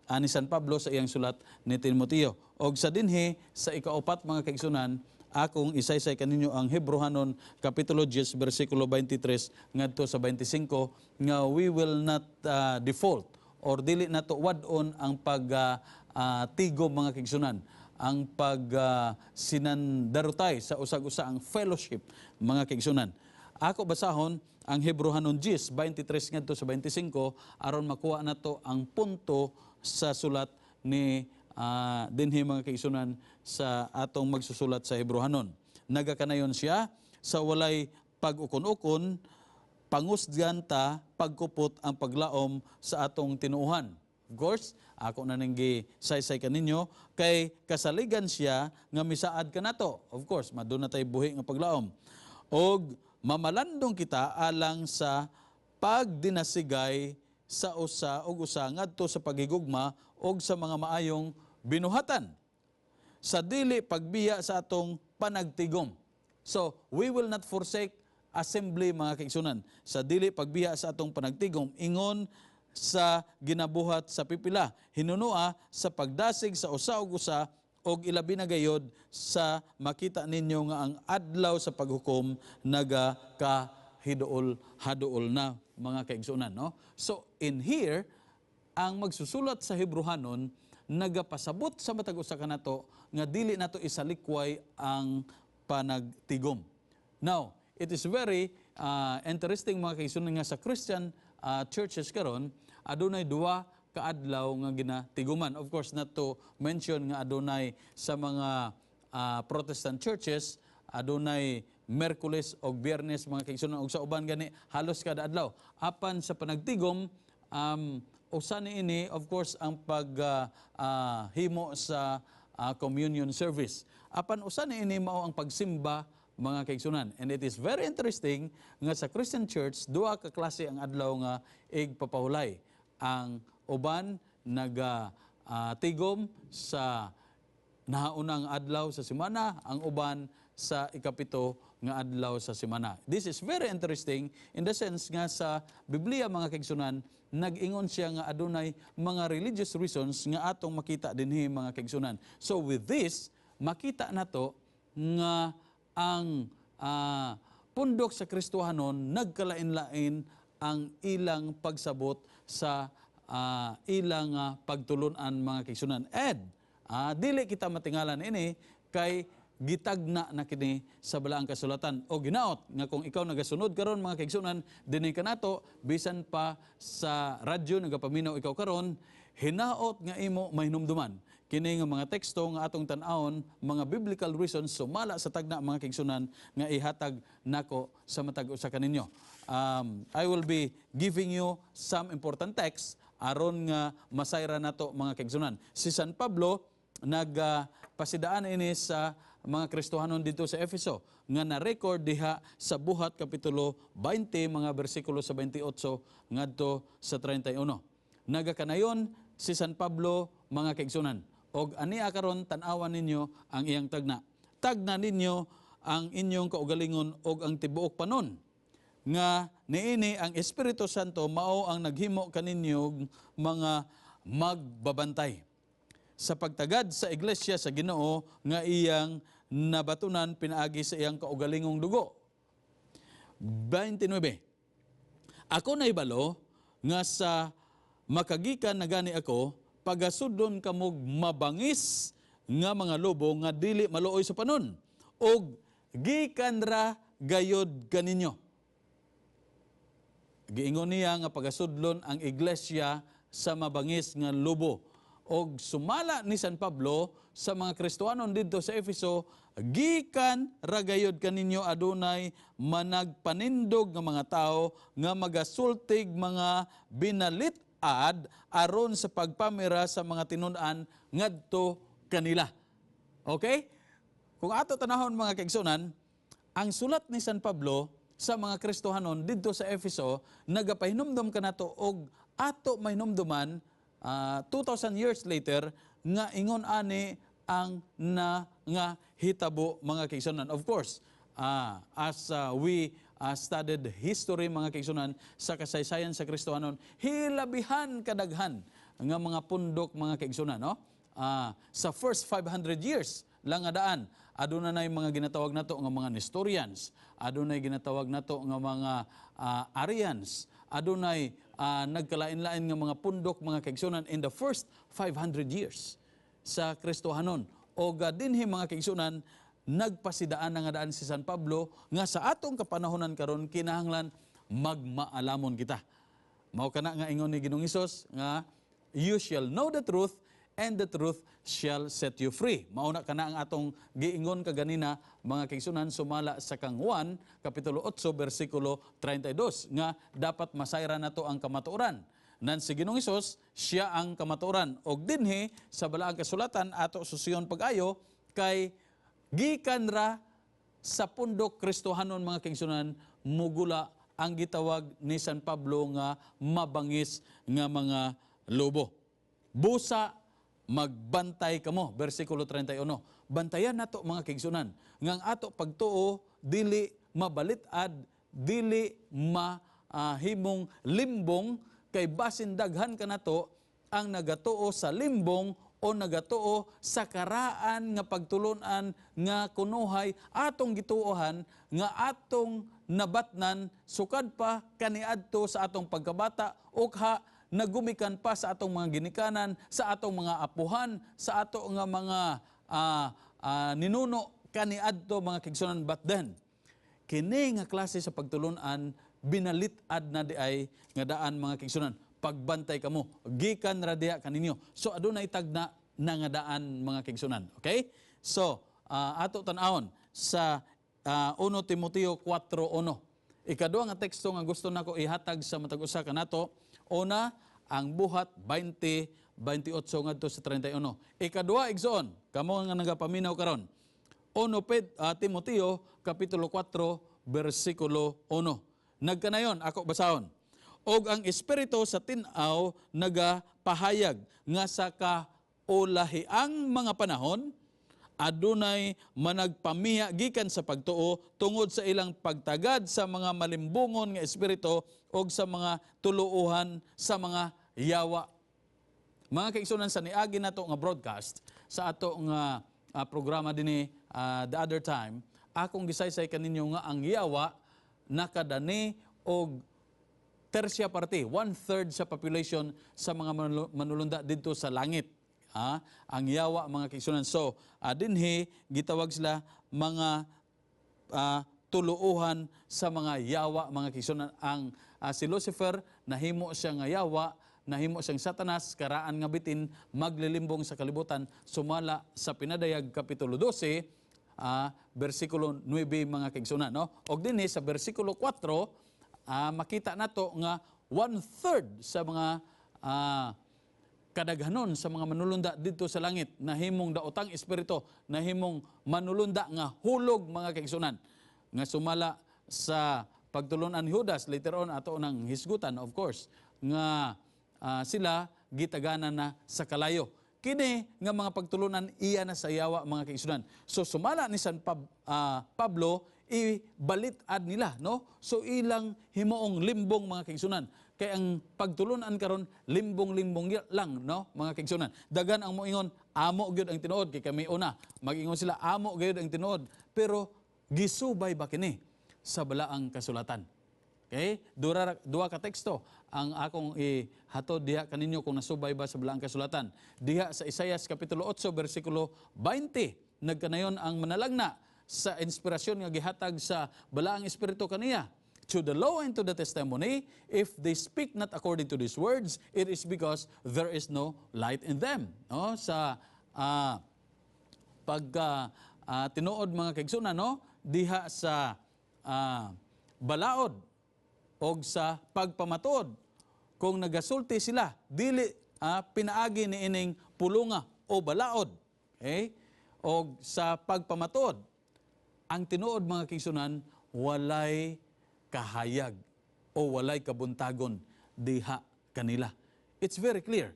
ani San Pablo sa iyang sulat ni Timoteo. Og sa dinhi sa ikaupat, mga kaigsunan, akong isaysay kaninyo ang Hebrohanon Kapitulo 10 bersikulo 23 ngadto sa 25, nga we will not default or dili nato wad-on ang pag tigom, mga kaigsunan, ang pag sinandarutay sa usag-usa, ang fellowship, mga kaigsunan. Ako basahon ang Hebrohanon 10, 23 ngadto sa 25, aron makuha nato ang punto sa sulat ni dinhi, mga kaigsunan, sa atong magsusulat sa Hebrohanon. Nagakanayon siya sa walay pag-ukon-ukon, pangusgan ta pagkupot ang paglaom sa atong tinuohan. Of course, ako na ning gisaysay kaninyo kay kasaligan siya nga misaad kanato. Of course, maduna tay buhi nga paglaom. Og mamalandong kita alang sa pagdinasigay sa usa og usa ngadto sa paghigugma og sa mga maayong binuhatan, sa dili pagbiya sa atong panagtigom. So, we will not forsake assembly, mga kaigsunan. Sa dili pagbiya sa atong panagtigom, ingon sa ginabuhat sa pipila, hinunua sa pagdasig sa usa og usa, og ilabi na gayod sa makita ninyo nga ang adlaw sa paghukom nagakahiduol haduol na, mga kaigsunan, no? So in here, ang magsusulat sa Hebrohanon nagapasabot sa matag usa kanato nga dili nato isalikway ang panagtigom. Now, it is very interesting, mga kaigsunan, nga sa Christian churches karon adunay duha kaadlaw nga ginatiguman. Of course, not to mention nga adunay sa mga Protestant churches, Adunay Merkules og Biyernes, mga kaigsunan, og sa uban gani halos kada adlaw. Apan sa panagtigom, usa ni ini, of course, ang pag himo sa communion service. Apan usa ni ini mao ang pagsimba, mga kaigsunan. And it is very interesting nga sa Christian Church, duha ka klase ang adlaw nga igpapahulay. Ang uban naga tigom sa nahaunang adlaw sa semana, ang uban sa 7 nga adlaw sa semana. This is very interesting in the sense nga sa Biblia, mga kaigsunan, nag-ingon siya nga adunay mga religious reasons nga atong makita dinhi, mga kaigsunan. So with this, makita nato nga ang pundok sa Kristohanon, nagkalain-lain ang ilang pagsabot sa ilang pagtulunan, mga kaigsunan. And dili kita matingalan ini kay gitagna na kini sa Balaang Kasulatan o ginaot nga kung ikaw nagasunod karon, mga kaigsunan, dinhi kanato, bisan pa sa radyo nagapaminaw ikaw karon, hinaot nga imo mahinumduman kini nga mga teksto nga atong tan-awon, mga biblical reasons sumala sa tagna, mga kaigsunan, nga ihatag nako sa matag usa kaninyo. I will be giving you some important texts aron nga masayra nato, mga kaigsunan. Si San Pablo nagpasidaan ini sa mga Kristohanon dito sa Efeso nga na-record diha sa Buhat kapitulo 20, mga bersikulo sa 28 ngadto sa 31. Nagakanayon si San Pablo, mga kaigsunan. Og ania karon, tan-awan ninyo ang iyang tagna. "Tagna ninyo ang inyong kaugalingon og ang tibuok panon nga niini ang Espiritu Santo mao ang naghimo kaninyong mga magbabantay sa pagtagad sa iglesia sa Ginoo nga iyang nabatunan pinaagi sa iyang kaugalingong dugo." 29. "Ako nahibalo nga sa makagikan na gani ako, pagasudlon kamog mabangis nga mga lobo nga dili maluoy sa panon og gikan ra gayod kaninyo." Giingon niya nga pagasudlon ang iglesia sa mabangis nga lobo. Og sumala ni San Pablo sa mga Kristohanon didto sa Efeso, gikan ragayod kaninyo adunay managpanindog nga mga tao nga magasultig mga binalit-ad aron sa pagpamira sa mga tinun-an ngadto kanila. Okay? Kung ato tanahon, mga kaigsunan, ang sulat ni San Pablo sa mga Kristohanon didto sa Efeso nagapahinumdom kanato og ato mahinumduman 2,000 years later nga ingon ani ang na nga hitabo, mga kaigsunan. Of course, as we studied history, mga kaigsunan, sa kasaysayan sa Kristohanon, hilabihan kadaghan nga mga pundok, mga kaigsunan, no? Sa first 500 years lang nga daan, aduna na yung mga ginatawag nato nga mga Nestorians, adunay ginatawag nato nga mga Arians, adunay nagkalain-lain nga mga pundok, mga kaigsunan, in the first 500 years sa Kristohanon. O dinhi, mga kaigsunan, nagpasidaan na nga daan si San Pablo nga sa atong kapanahonan karon kinahanglan magmaalamon kita. Mao kana nga ingon ni Ginoong Hesus nga "You shall know the truth and the truth shall set you free." Mao na kana ang atong giingon kaganina, mga kaigsunan, sumala sa kang Juan kapitulo 8 bersikulo 32 nga dapat masayra nato ang kamatuoran. Nan si Ginoong Hesus, siya ang kamatuoran. Og dinhi sa Balaang Kasulatan ato susiyon pag-ayo kay gikan ra sa pundok Kristohanon, mga kaigsunan, mugula ang gitawag ni San Pablo nga mabangis nga mga lobo. "Busa magbantay kamo," bersikulo 31. Bantayan nato, mga kaigsunan, nga ang ato pagtuo dili mabalit-ad, dili mahimong limbong, kay basin daghan kanato ang nagatuo sa limbong o nagatuo sa karaan nga pagtulunan nga kunuhay atong gituohan nga atong nabatnan sukad pa kaniadto sa atong pagkabata o ha nagumikan pa sa atong mga ginikanan, sa atong mga apuhan, sa ato nga mga ninuno kaniadto, mga kaigsunan. But then kini nga klase sa pagtulunan, binalit-ad na di ay nga daan, mga kaigsunan. "Pagbantay kamo, gikan ra diha kaninyo." So adunay tagna na nga daan, mga kaigsunan. Okay? So ato tan-awon sa 1 Timoteo 4:1. Ikaduha nga teksto nga gusto nako ihatag sa matag usa kanato, una ang Buhat 20:28 ngadto sa 31. Ikaduha, igsoon, kamo nga nagapaminaw karon. 1 Timoteo kapitulo 4 bersikulo 1. Nagkanayon, ako basahon. "Og ang espiritu sa tin-aw nagapahayag nga sa kaulahiang mga panahon adunay managpamiha gikan sa pagtuo tungod sa ilang pagtagad sa mga malimbungon nga espiritu og sa mga tuluohan sa mga yawa." Mga kaigsunan, sa niagi nato nga broadcast sa ato nga programa dinhi the other time, akong gisaysay kaninyo nga ang yawa nakadani og tersya parte, one-third sa population sa mga manulunda didto sa langit. Ang yawa, mga kaigsunan. So, dinhi gitawag sila mga tuluuhan sa mga yawa, mga kaigsunan. Ang si Lucifer nahimo siya nga yawa, nahimo siyang Satanas, karaan nga bitin maglilimbong sa kalibutan sumala sa Pinadayag kapitulo 12 bersikulo 9, mga kaigsunan, no? Og dinhi sa bersikulo 4, makita nato nga one-third sa mga kadaghanon sa mga manulunda didto sa langit nahimong daotang espiritu, nahimong manulunda nga hulog, mga kaigsunan, nga sumala sa pagtulunan ni Judas later on ato nang hisgutan, of course, nga sila gitaganan na sa kalayo. Kini nga mga pagtulunan, iya na sa yawa, mga kaigsunan. So sumala ni San Pablo, ibalit-ad nila, no? So ilang himuong limbong, mga kaigsunan. Kay ang pagtulunan karon limbong-limbong lang, no, mga kaigsunan. Daghan ang moingon, "Amo gyud ang tinuod kay kami una." Mag-ingon sila, "Amo gyud ang tinuod." Pero gisubay ba kini sa balaang kasulatan? Okay? Duha ka teksto ang akong ihatod diha kaninyo kung nasubay ba sa balaang kasulatan. Diha sa Isayas kapitulo 8 bersikulo 20, nagkanayon ang manalagna sa inspirasyon nga gihatag sa balaang espiritu kaniya. "To the law and to the testimony, if they speak not according to these words, it is because there is no light in them." No? Sa pagka tinuod, mga kaigsunan, no, diha sa balaod og sa pagpamatuod, kung nagasulti sila dili pinaagi ni ining pulunga o balaod, okay, og sa pagpamatuod, ang tinuod, mga kaigsunan, walay kahayag o walay kabuntagon diha kanila. It's very clear.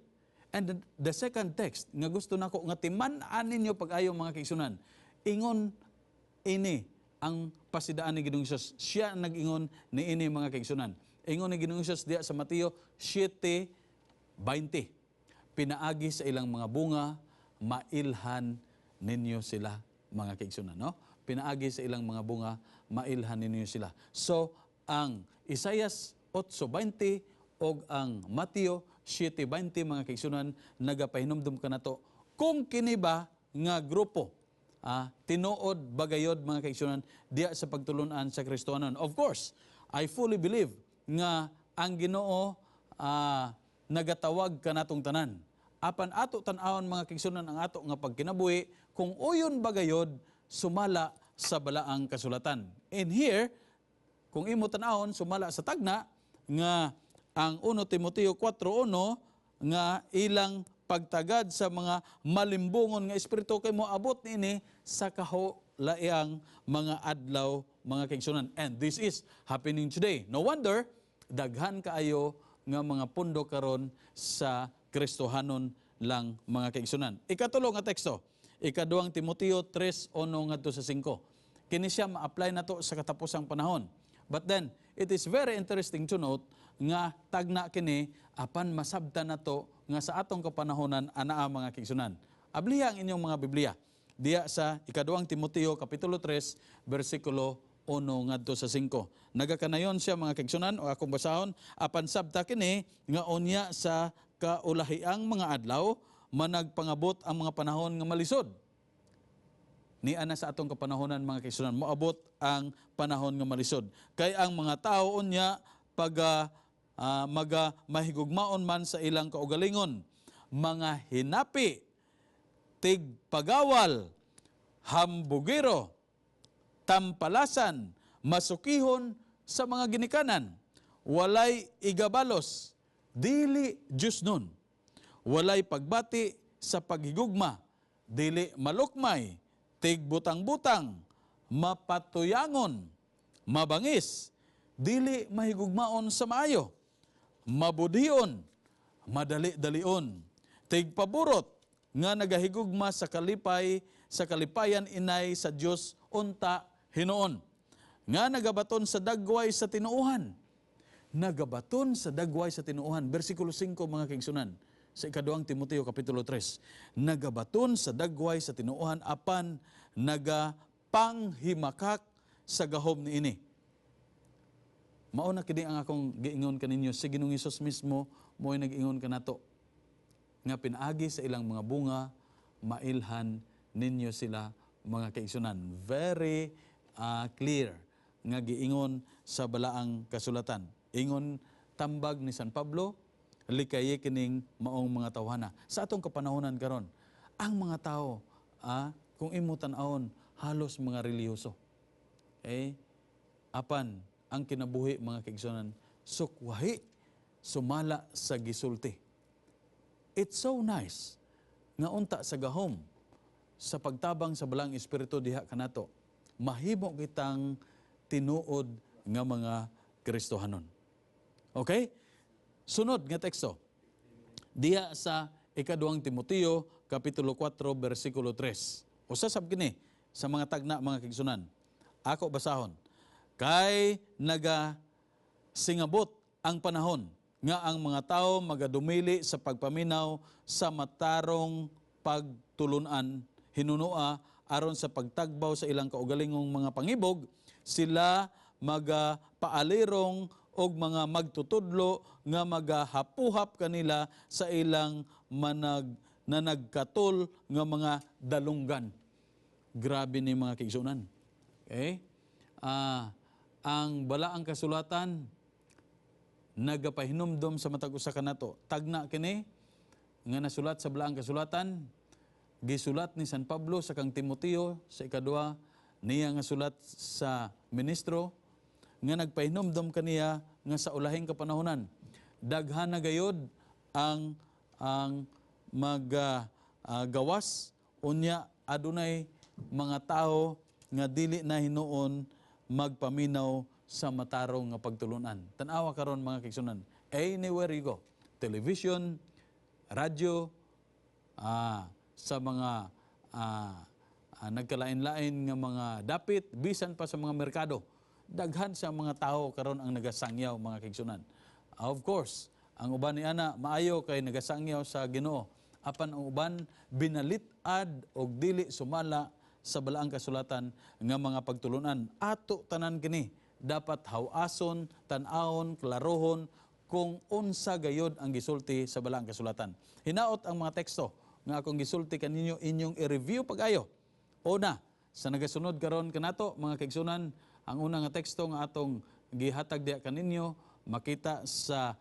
And the second text nga gusto nako nga timan-an ninyo pag-ayo, mga kaigsunan, ingon ini ang pasidaan ni Ginoong Hesus. Siya ang nag-ingon ni ini, mga kaigsunan. Ingon ni Ginoong Hesus diya sa Mateo 7:20, "Pinaagi sa ilang mga bunga, mailhan ninyo sila," mga kaigsunan, no? Pinaagi sa ilang mga bunga, mailhan ninyo sila. So, ang Isayas 8:20 og ang Mateo 7:20, mga kaigsunan, nagapahinumdum kanato kung kini ba nga grupo tinuod bagayod, mga kaigsunan, diya sa pagtulunan sa Kristohanon. Of course, I fully believe nga ang Ginoo nagatawag kanatong tanan. Apan ato tan-awon, mga kaigsunan, ang ato nga pagkinabuhi kung uyon bagayod sumala sa balaang kasulatan. And here, kung imo tan-awon sumala sa tagna nga ang 1 Timoteo 4:1 nga ilang pagtagad sa mga malimbungon nga espiritu kay moabot niini sa kahulaang mga adlaw, mga kaigsunan. And this is happening today. No wonder daghan kaayo nga mga pundo karon sa Kristohanon lang, mga kaigsunan. Ikatulo nga teksto, Ikaduhang Timoteo 3:1 ngadto sa 5. Kini siya ma-apply nato sa katapusang panahon. But then, it is very interesting to note nga tagna kini apan masabtan nato nga sa atong kapanahonan anaa, mga kaigsunan. Abliha ang inyong mga Biblia diya sa Ikaduhang Timoteo kapitulo 3 bersikulo 1 ngadto sa 5. Nagakanayon siya, mga kaigsunan, o akong basahon, "Apan sabta kini nga unya sa kaulahiang mga adlaw managpangabot ang mga panahon nga malisod." Ni ana sa atong kapanahonan, mga kaigsunan, moabot ang panahon nga malisod. "Kay ang mga tao unya pag maga mahigugmaon man sa ilang kaugalingon, mga hinapi, tigpagawal, hambugero, Tampalasan, masukihon sa mga ginikanan, walay igabalos, dili Diyosnon, walay pagbati sa paghigugma, dili malukmay, tigbutang-butang, mapatuyangon, mabangis, dili mahigugmaon sa maayo, mabudhion, madali-dalion, tigpaburot, nga nagahigugma sa kalipay, sa kalipayan inay sa Dios unta hinuon, nga nagabaton sa dagway sa tinuohan. Nagabaton sa dagway sa tinuohan. Bersikulo 5, mga kaigsunan, sa ikaduhang Timoteo Kapitulo 3. Nagabaton sa dagway sa tinuohan apan nagapanghimakak sa gahom niini. Mao na kini ang akong giingon kaninyo, si Ginoong Hesus mismo mo'y nag-ingon kanato nga pinaagi sa ilang mga bunga mailhan ninyo sila, mga kaigsunan. Very clear nga giingon sa balaang kasulatan. Ingon tambag ni San Pablo, likayi kining maong mga tawhana. Sa atong kapanahonan karon, ang mga tao, kung imo tan-awon, halos mga relihiyoso. Okay? Apan ang kinabuhi, mga kaigsunan, sukwahi sumala sa gisulti. It's so nice nga unta sa gahom sa pagtabang sa Balaang Espiritu diha kanato, mahimo kitang tinuod nga mga Kristohanon. Okay? Sunod nga teksto. Diha sa ikaduhang Timoteo Kapitulo 4 bersikulo 3. Usa sab kini sa mga tagna, mga kaigsunan. Ako basahon. Kay naga singabot ang panahon nga ang mga tao magadumili sa pagpaminaw sa matarong pagtulunan hinunua aron sa pagtagbaw sa ilang kaugalingong mga pangibog, sila magapaalirong og mga magtutudlo nga magahapuhap kanila sa ilang manag nanagkatol nga mga dalunggan. Grabe ni, mga kaigsunan. Okay? Ang balaang kasulatan nagapahinumdom sa matag usa kanato. Tagna kini nga nasulat sa balaang kasulatan, gisulat ni San Pablo sa kang Timoteo sa ikaduha niya nga sulat sa ministro, nga nagpahinumdom kaniya nga sa ulahing kapanahonan daghan na gayod ang magawas, unya adunay mga tao nga dili na hinuon magpaminaw sa matarong nga pagtulunan. Tan-awa karon, mga kaigsunan, anywhere you go, television, radyo, sa mga nagkalain-lain nga mga dapit, bisan pa sa mga merkado, daghan sa mga tao karon ang nagasangyaw, mga kaigsunan. Of course, ang uban ni ana maayo kay nagasangyaw sa Ginoo. Apan ang uban binalit-ad og dili sumala sa balaang kasulatan nga mga pagtulunan. Ato tanan kini dapat hawason, tan-awon, klarohon kung unsa gayod ang gisulti sa balaang kasulatan. Hinaot ang mga teksto nga akong gisulti kaninyo inyong i-review pag-ayo. Una, sa nagasunod karon kanato, mga kaigsunan, ang una nga teksto nga atong gihatag diha kaninyo makita sa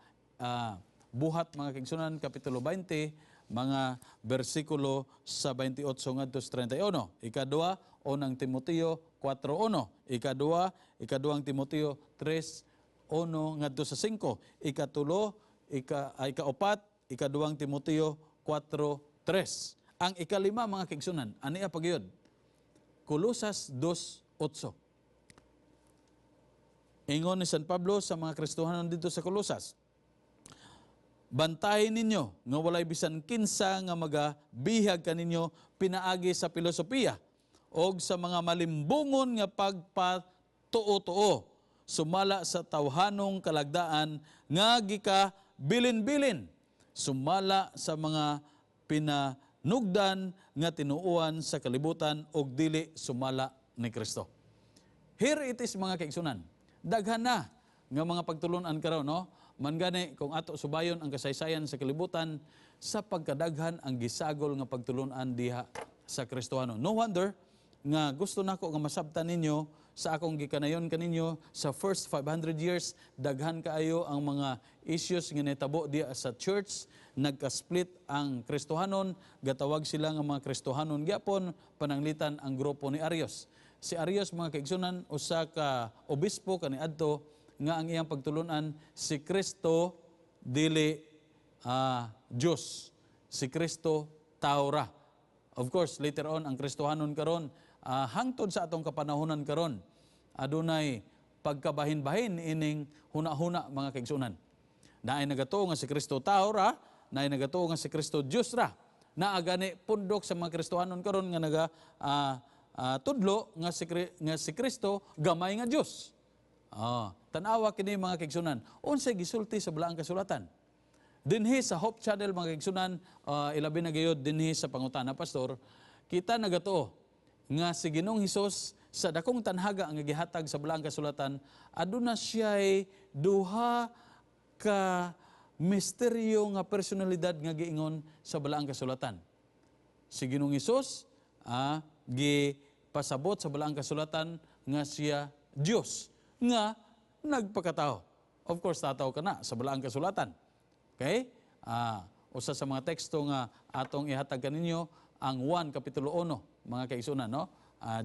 Buhat, mga kaigsunan, Kapitulo 20, mga bersikulo sa 28 ngadto sa 31. Ikaduha, unang Timoteo 4:1. Ikaduha, ikaduhang Timoteo 3:1 ngadto sa 5. Ikatulo, ikaupat, ikaduhang Timoteo 4:3. Ang ikalima, mga kaigsunan, ania pagyud? Kolosas 2:8. Ingon ni San Pablo sa mga Kristohanon dito sa Kolosas, "Bantayin ninyo nga walay bisan kinsa nga magabihag kaninyo pinaagi sa filosofiya og sa mga malimbungon nga pagpatuo-tuo sumala sa tawhanong kalagdaan nga gika bilin-bilin sumala sa mga pinanugdan nga tinuohan sa kalibutan og dili sumala ni Kristo." Here it is, mga kaigsunan. Daghan na nga mga pagtulunan karon, no? Man gani kung ato subayon ang kasaysayan sa kalibutan, sa pagkadaghan ang gisagol nga pagtulunan diha sa Kristohano. No wonder nga gusto nako nga masabtan ninyo sa akong gikanayon kaninyo sa first 500 years, daghan kaayo ang mga issues nga nitabo diha sa church. Nagka-split ang Kristohanon, gatawag sila nga mga Kristohanon gyapon, pananglitan ang grupo ni Arius. Si Arius, mga kaigsunan, usa ka obispo kaniadto nga ang iyang pagtulunan, si Kristo dili Dios. Si Kristo tao ra. Of course, later on ang Kristohanon karon, hangtod sa atong kapanahonan karon, adunay pagkabahin-bahin ining huna-huna, mga kaigsunan. Naay nagatuo nga si Kristo tao ra, naay nagatuo nga si Kristo Dios ra. Naa gani pundok sa mga Kristohanon karon nga naga tudlo nga si Kristo gamay nga Dios. Tan-awa kini, mga kaigsunan. Unsay gisulti sa Balaang Kasulatan? Dinhi sa Hope Channel, mga kaigsunan, ilabi na gayud dinhi sa Pangutana Pastor, kita nagatuo nga si Ginoong Hesus, sa dakong tanhaga nga gihatag sa Balaang Kasulatan, aduna siya'y duha ka misteryo nga personalidad nga giingon sa Balaang Kasulatan. Si Ginoong Hesus gipasabot sa Balaang Kasulatan nga siya Dios nga nagpakatao. Of course, tataw ka na sa Balaang Kasulatan. Okay? Usa sa mga teksto nga atong ihatag kaninyo ang 1 kapitulo 1, mga kaigsunan, no?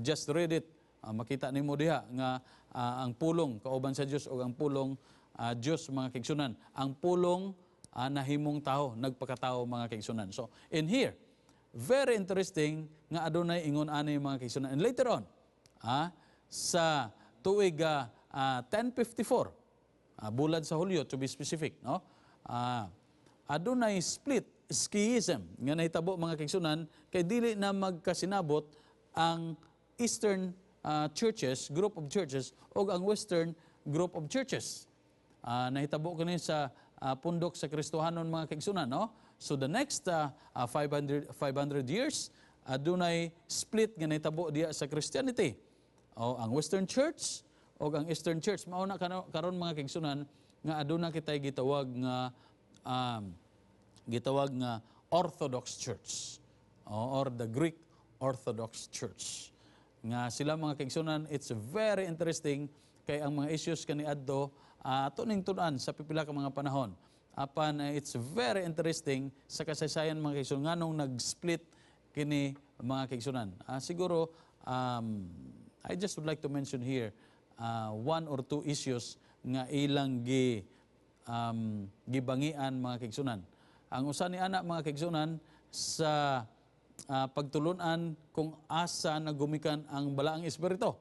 Just read it. Makita nimo diha nga ang Pulong kauban sa Dios o ang Pulong Dios, mga kaigsunan. Ang Pulong nahimong tao, nagpakatao, mga kaigsunan. So, in here, very interesting nga adunay ingon ani, mga kaigsunan. And later on, sa tuig 1054, bulad sa Hulyo to be specific, no? Adunay split, schism nga nahitabo, mga kaigsunan, kay dili na magkasinabot ang Eastern churches, group of churches, o ang Western group of churches. Nahitabo kini sa pundok sa Kristohanon, mga kaigsunan, no? So the next 500 years, adunay split nga nahitabo diya sa Christianity. O ang Western Church o ang Eastern Church. Mao na karon, mga kaigsunan, nga aduna kitay gitawag nga Orthodox Church or the Greek Orthodox Church. Nga sila, mga kaigsunan, it's very interesting kay ang mga issues kaniadto ato ning tun-an sa pipila ka mga panahon. Apan it's very interesting sa kasaysayan, mga kaigsunan, nganong nag-split kini, mga kaigsunan. Siguro I just would like to mention here one or two issues nga ilang gibangian, mga kaigsunan. Ang usa ni ana, mga kaigsunan, sa pagtulunan kung asa nagumikan ang Balaang Espiritu.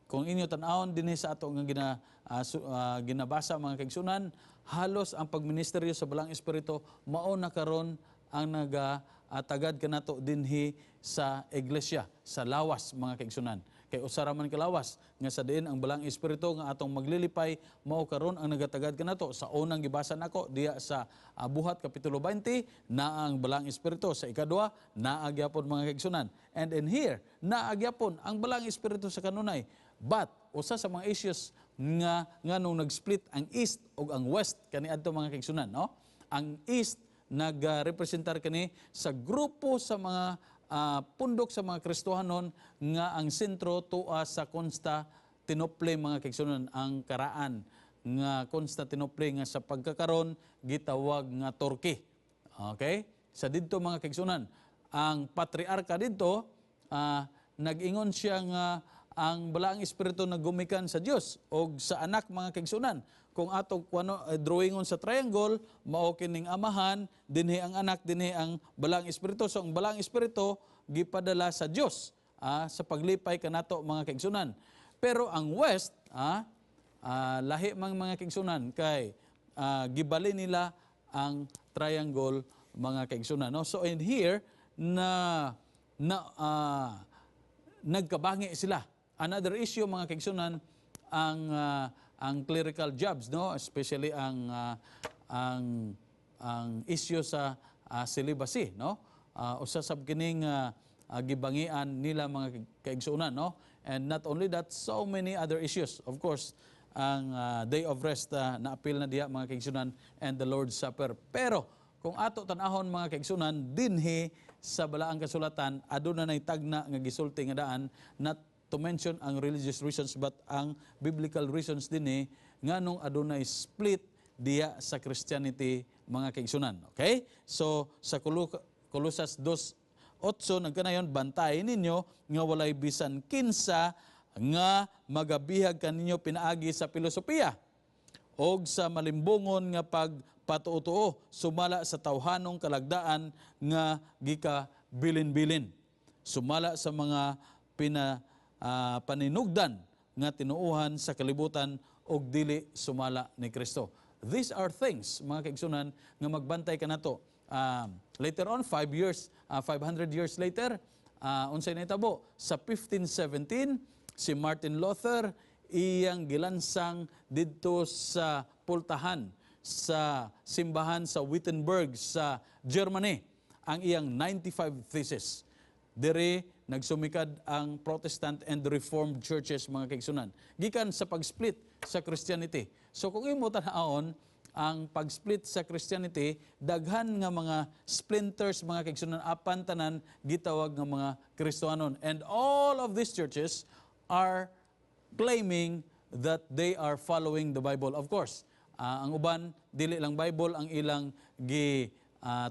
Kung inyo tan-awon dinhi sa ato nga ginabasa, mga kaigsunan, halos ang pagministeryo sa Balaang Espiritu mao na karon ang naga tagad kanato dinhi sa iglesia, sa lawas, mga kaigsunan. Kay usa ra man ka lawas nga sa diin ang Balaang Espiritu nga atong maglilipay mao karon ang nagatagad kanato. Sa unang gibasa nako diya sa Buhat kapitulo 20, naa ang Balaang Espiritu. Sa ikaduha, naa gyapon, mga kaigsunan. And in here, naa gyapon ang Balaang Espiritu sa kanunay. But usa sa mga issues nga nganong nag-split ang East ug ang West kaniadto, mga kaigsunan, no? Ang East nag-representar kani sa grupo sa mga pundok sa mga Kristohanon nga ang sentro tua sa Constantinople, mga kaigsunan, ang karaan nga Constantinople nga sa pagkakaron gitawag nga Turkey. Okay? Sa didto, mga kaigsunan, ang patriarka didto nag-ingon siya nga ang Balaang Espiritu nagumikan sa Dios og sa Anak, mga kaigsunan. Kung ato kuno drawingon sa triangle, mao kining Amahan, dinhi ang Anak, dinhi ang Balaang Espiritu. So ang Balaang Espiritu gipadala sa Dios sa paglipay kanato, mga kaigsunan. Pero ang West, lahi mang, mga kaigsunan, kay gibali nila ang triangle, mga kaigsunan, no? So in here na nagkabangi sila. Another issue, mga kaigsunan, ang clerical jobs, no, especially ang issue sa celibacy, no? Usa sab kining gibangian nila, mga kaigsunan, no? And not only that, so many other issues. Of course, ang day of rest na appeal na diha, mga kaigsunan, and the Lord's Supper. Pero kung ato tan-ahon, mga kaigsunan, dinhi sa Balaang Kasulatan aduna nay tagna nga gisulti nga daan, not to mention ang religious reasons but ang biblical reasons dinhi nganong adunay split diya sa Christianity, mga kaigsunan. Okay? So sa Kolosas 2:8 8 nagkanayon, "Bantayi ninyo nga walay bisan kinsa nga magabihag kaninyo pinaagi sa filosofiya og sa malimbungon nga pagpatuo-tuo sumala sa tawhanong kalagdaan nga gikabilin-bilin, sumala sa mga paninugdan nga tinuohan sa kalibutan og dili sumala ni Kristo." These are things, mga kaigsunan, nga magbantay ka nato. Later on, 5 years, 500 years later, unsay nahitabo? Sa 1517, si Martin Luther iyang gilansang didto sa pultahan sa simbahan sa Wittenberg sa Germany ang iyang 95 Thesis. Dire nagsumikad ang Protestant and Reformed churches, mga kaigsunan, gikan sa pag-split sa Christianity. So kung imo tan-awon ang pag-split sa Christianity, daghan nga mga splinters, mga kaigsunan, apan tanan gitawag nga mga Kristohanon. And all of these churches are claiming that they are following the Bible. Of course, ang uban dili lang Bible ang ilang gi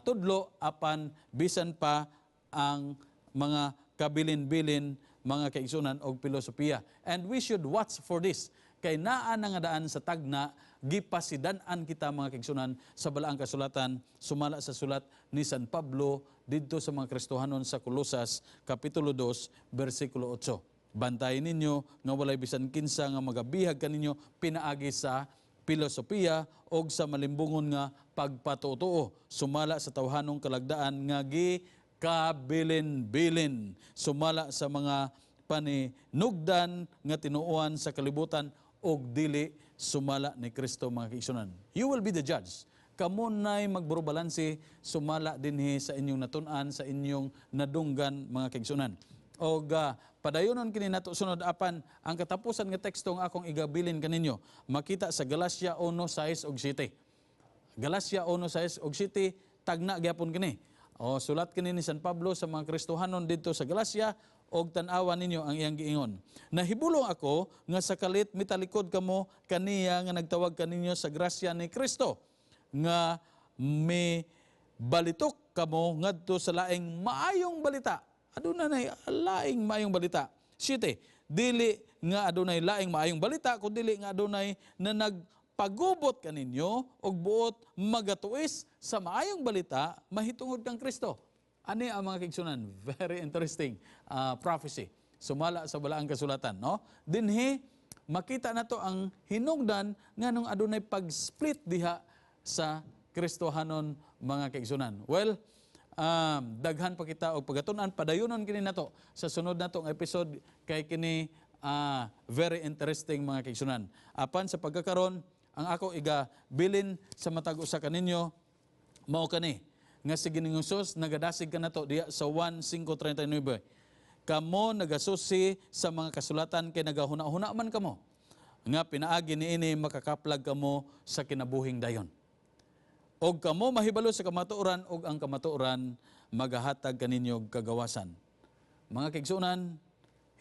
tudlo apan bisan pa ang mga kabilin-bilin, mga kaigsunan, og filosofiya. And we should watch for this. Kay naa na nga daan sa tagna, gipasidan-an kita, mga kaigsunan, sa balaang kasulatan sumala sa sulat ni San Pablo didto sa mga Kristohanon sa Colosas, kapitulo 2, bersikulo 8. "Bantayin ninyo nga walay bisan kinsa nga magabihag kaninyo pinaagi sa filosofiya og sa malimbungon nga pagpatuo sumala sa tawhanong kalagdaan nga gi kabilin-bilin sumala sa mga paninugdan nga tinuohan sa kalibutan og dili sumala ni Kristo," mga kaigsunan. You will be the judge. Kamo na'y magburubalansi sumala dinhi sa inyong natun-an, sa inyong nadunggan, mga kaigsunan. Og padayonon kini nato sunod, apan ang katapusan nga teksto nga akong igabilin kaninyo makita sa Galacia 1:6 ug 7. Galacia 1:6 ug 7, tagna gyapon kini. O sulat kini ni San Pablo sa mga Kristohanon didto sa Galacia og tan-awa ninyo ang iyang giingon. "Nahibulong ako nga sa kalit mitalikod kamo kaniya nga nagtawag kaninyo sa grasya ni Kristo nga mi balitok kamo ngadto sa laing maayong balita." Aduna nay laing maayong balita. Siyete, "Dili nga adunay laing maayong balita kun dili nga adunay na nagpagubot kaninyo og buot magatuis sa maayong balita mahitungod kang Kristo." Ani ang mga kaigsunan, very interesting prophecy sumala sa balaang kasulatan, no? Dinhi makita nato ang hinungdan nganong adunay pag-split diha sa Kristohanon, mga kaigsunan. Well, daghan pa kita og pagatun-an, padayonon kini nato sa sunod nato nga episode kay kini very interesting, mga kaigsunan. Apan sa pagkakaron, ang ako iga bilin sa matag usa kaninyo mao kani nga si Ginoong Hesus nagadasig kanato diha sa 1:5:39. "Kamo nagasusi sa mga kasulatan kay nagahuna-huna man kamo nga pinaagi niini makakaplag kamo sa kinabuhing dayon. Og kamo mahibalo sa kamatuoran og ang kamatuoran magahatag kaninyo og kagawasan." Mga kaigsunan,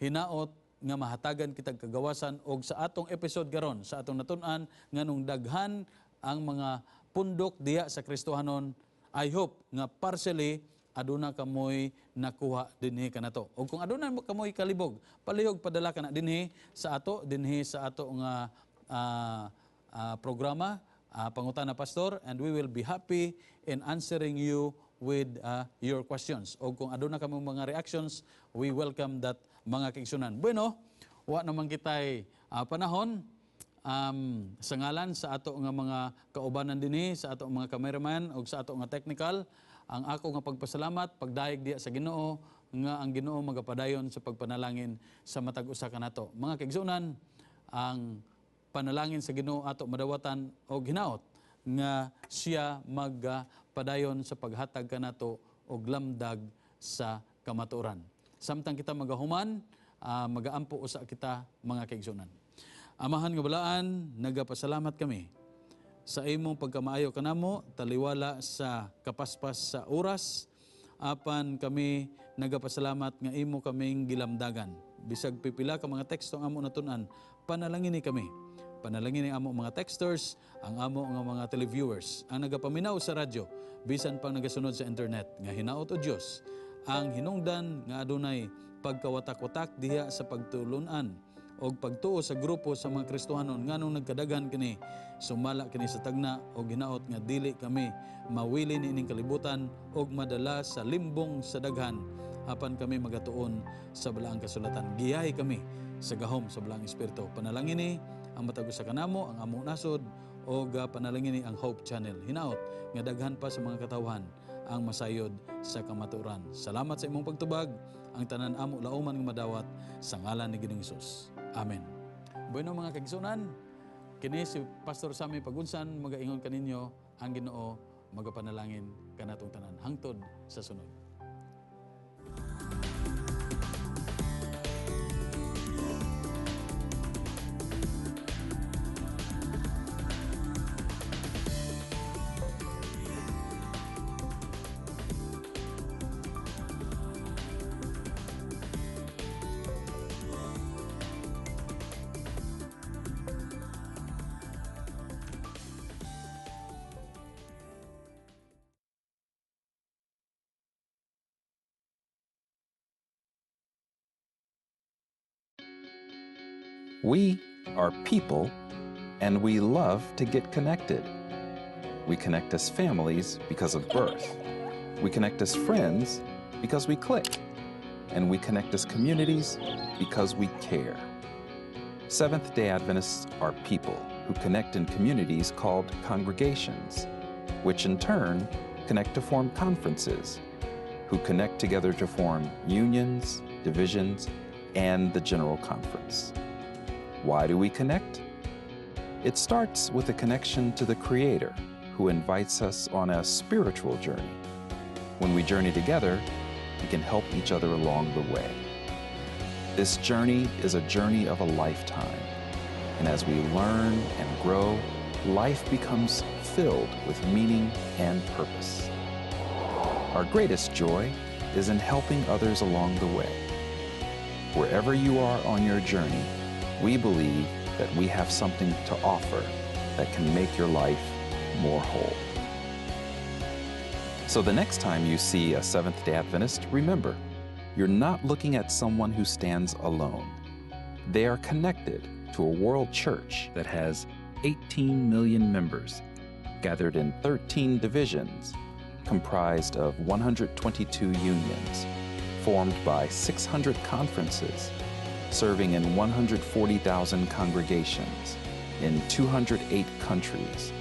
hinaot nga mahatagan kitag kagawasan og sa atong episode karon, sa atong natun-an nganong daghan ang mga pundok diha sa Kristohanon, I hope nga partially aduna kamoy nakuha dinhi kanato. Og kung aduna kamoy kalibog, palihog padala kana dinhi sa ato nga programa, Pangutana Pastor, and we will be happy in answering you with your questions. O kung aduna kamo mga reactions, we welcome that, mga kaigsunan. Bueno, wa naman kitay panahon. Sa ngalan sa ato nga mga kaubanan dinhi, sa ato mga cameraman ug sa ato nga technical, ang ako nga pagpasalamat, pagdayeg diha sa Ginoo nga ang Ginoo magapadayon sa pagpanalangin sa matag usa kanato. Mga kaigsunan, ang panalangin sa Ginoo ato madawatan og hinaot nga siya magpadayon sa paghatag kanato og lamdag sa kamatuoran. Samtang kita magahuman, magaampo usa kita, mga kaigsunan. Amahan nga balaan, nagapasalamat kami sa imong pagkamaayo kanamo taliwala sa kapaspas sa oras, apan kami nagapasalamat nga imo kaming gilamdagan. Bisag pipila ka mga teksto ang amo natun-an, panalangini kami. Panalangini ang amo mga texters, ang amo nga mga televiewers, ang nagapaminaw sa radyo, bisan pang nagasunod sa internet, nga hinaot o Dios, Ang hinungdan nga adunay pagkawatak-watak diha sa pagtulunan og pagtuo sa grupo sa mga Kristohanon nganong nagkadaghan kini sumala kini sa tagna og hinaot nga dili kami mawili niining kalibutan og madala sa limbong sa daghan apan kami magatuon sa balaang kasulatan. Giyahi kami sa gahom sa balaang espiritu. Panalangini ang matag usa kanamo, ang among nasod og panalangini ang Hope Channel. Hinaot nga daghan pa sa mga katawhan ang masayod sa kamatuoran. Salamat sa imong pagtubag. Ang tanan amo lauman nga madawat sa ngalan ni Ginoong Hesus. Amen. Bueno mga kaigsuonan, kini si Pastor Sammy Pagunsan magaingon kaninyo ang Ginoo magapanalangin kanatong tanan hangtod sa sunod. We are people, and we love to get connected. We connect as families because of birth. We connect as friends because we click. And we connect as communities because we care. Seventh-day Adventists are people who connect in communities called congregations, which in turn connect to form conferences, who connect together to form unions, divisions, and the General Conference. Why do we connect? It starts with a connection to the Creator, who invites us on a spiritual journey. When we journey together, we can help each other along the way. This journey is a journey of a lifetime, and as we learn and grow, life becomes filled with meaning and purpose. Our greatest joy is in helping others along the way. Wherever you are on your journey, we believe that we have something to offer that can make your life more whole. So the next time you see a Seventh-day Adventist, remember, you're not looking at someone who stands alone. They are connected to a world church that has 18 million members, gathered in 13 divisions, comprised of 122 unions, formed by 600 conferences, serving in 140,000 congregations in 208 countries,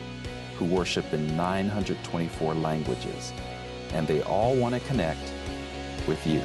who worship in 924 languages, and they all want to connect with you.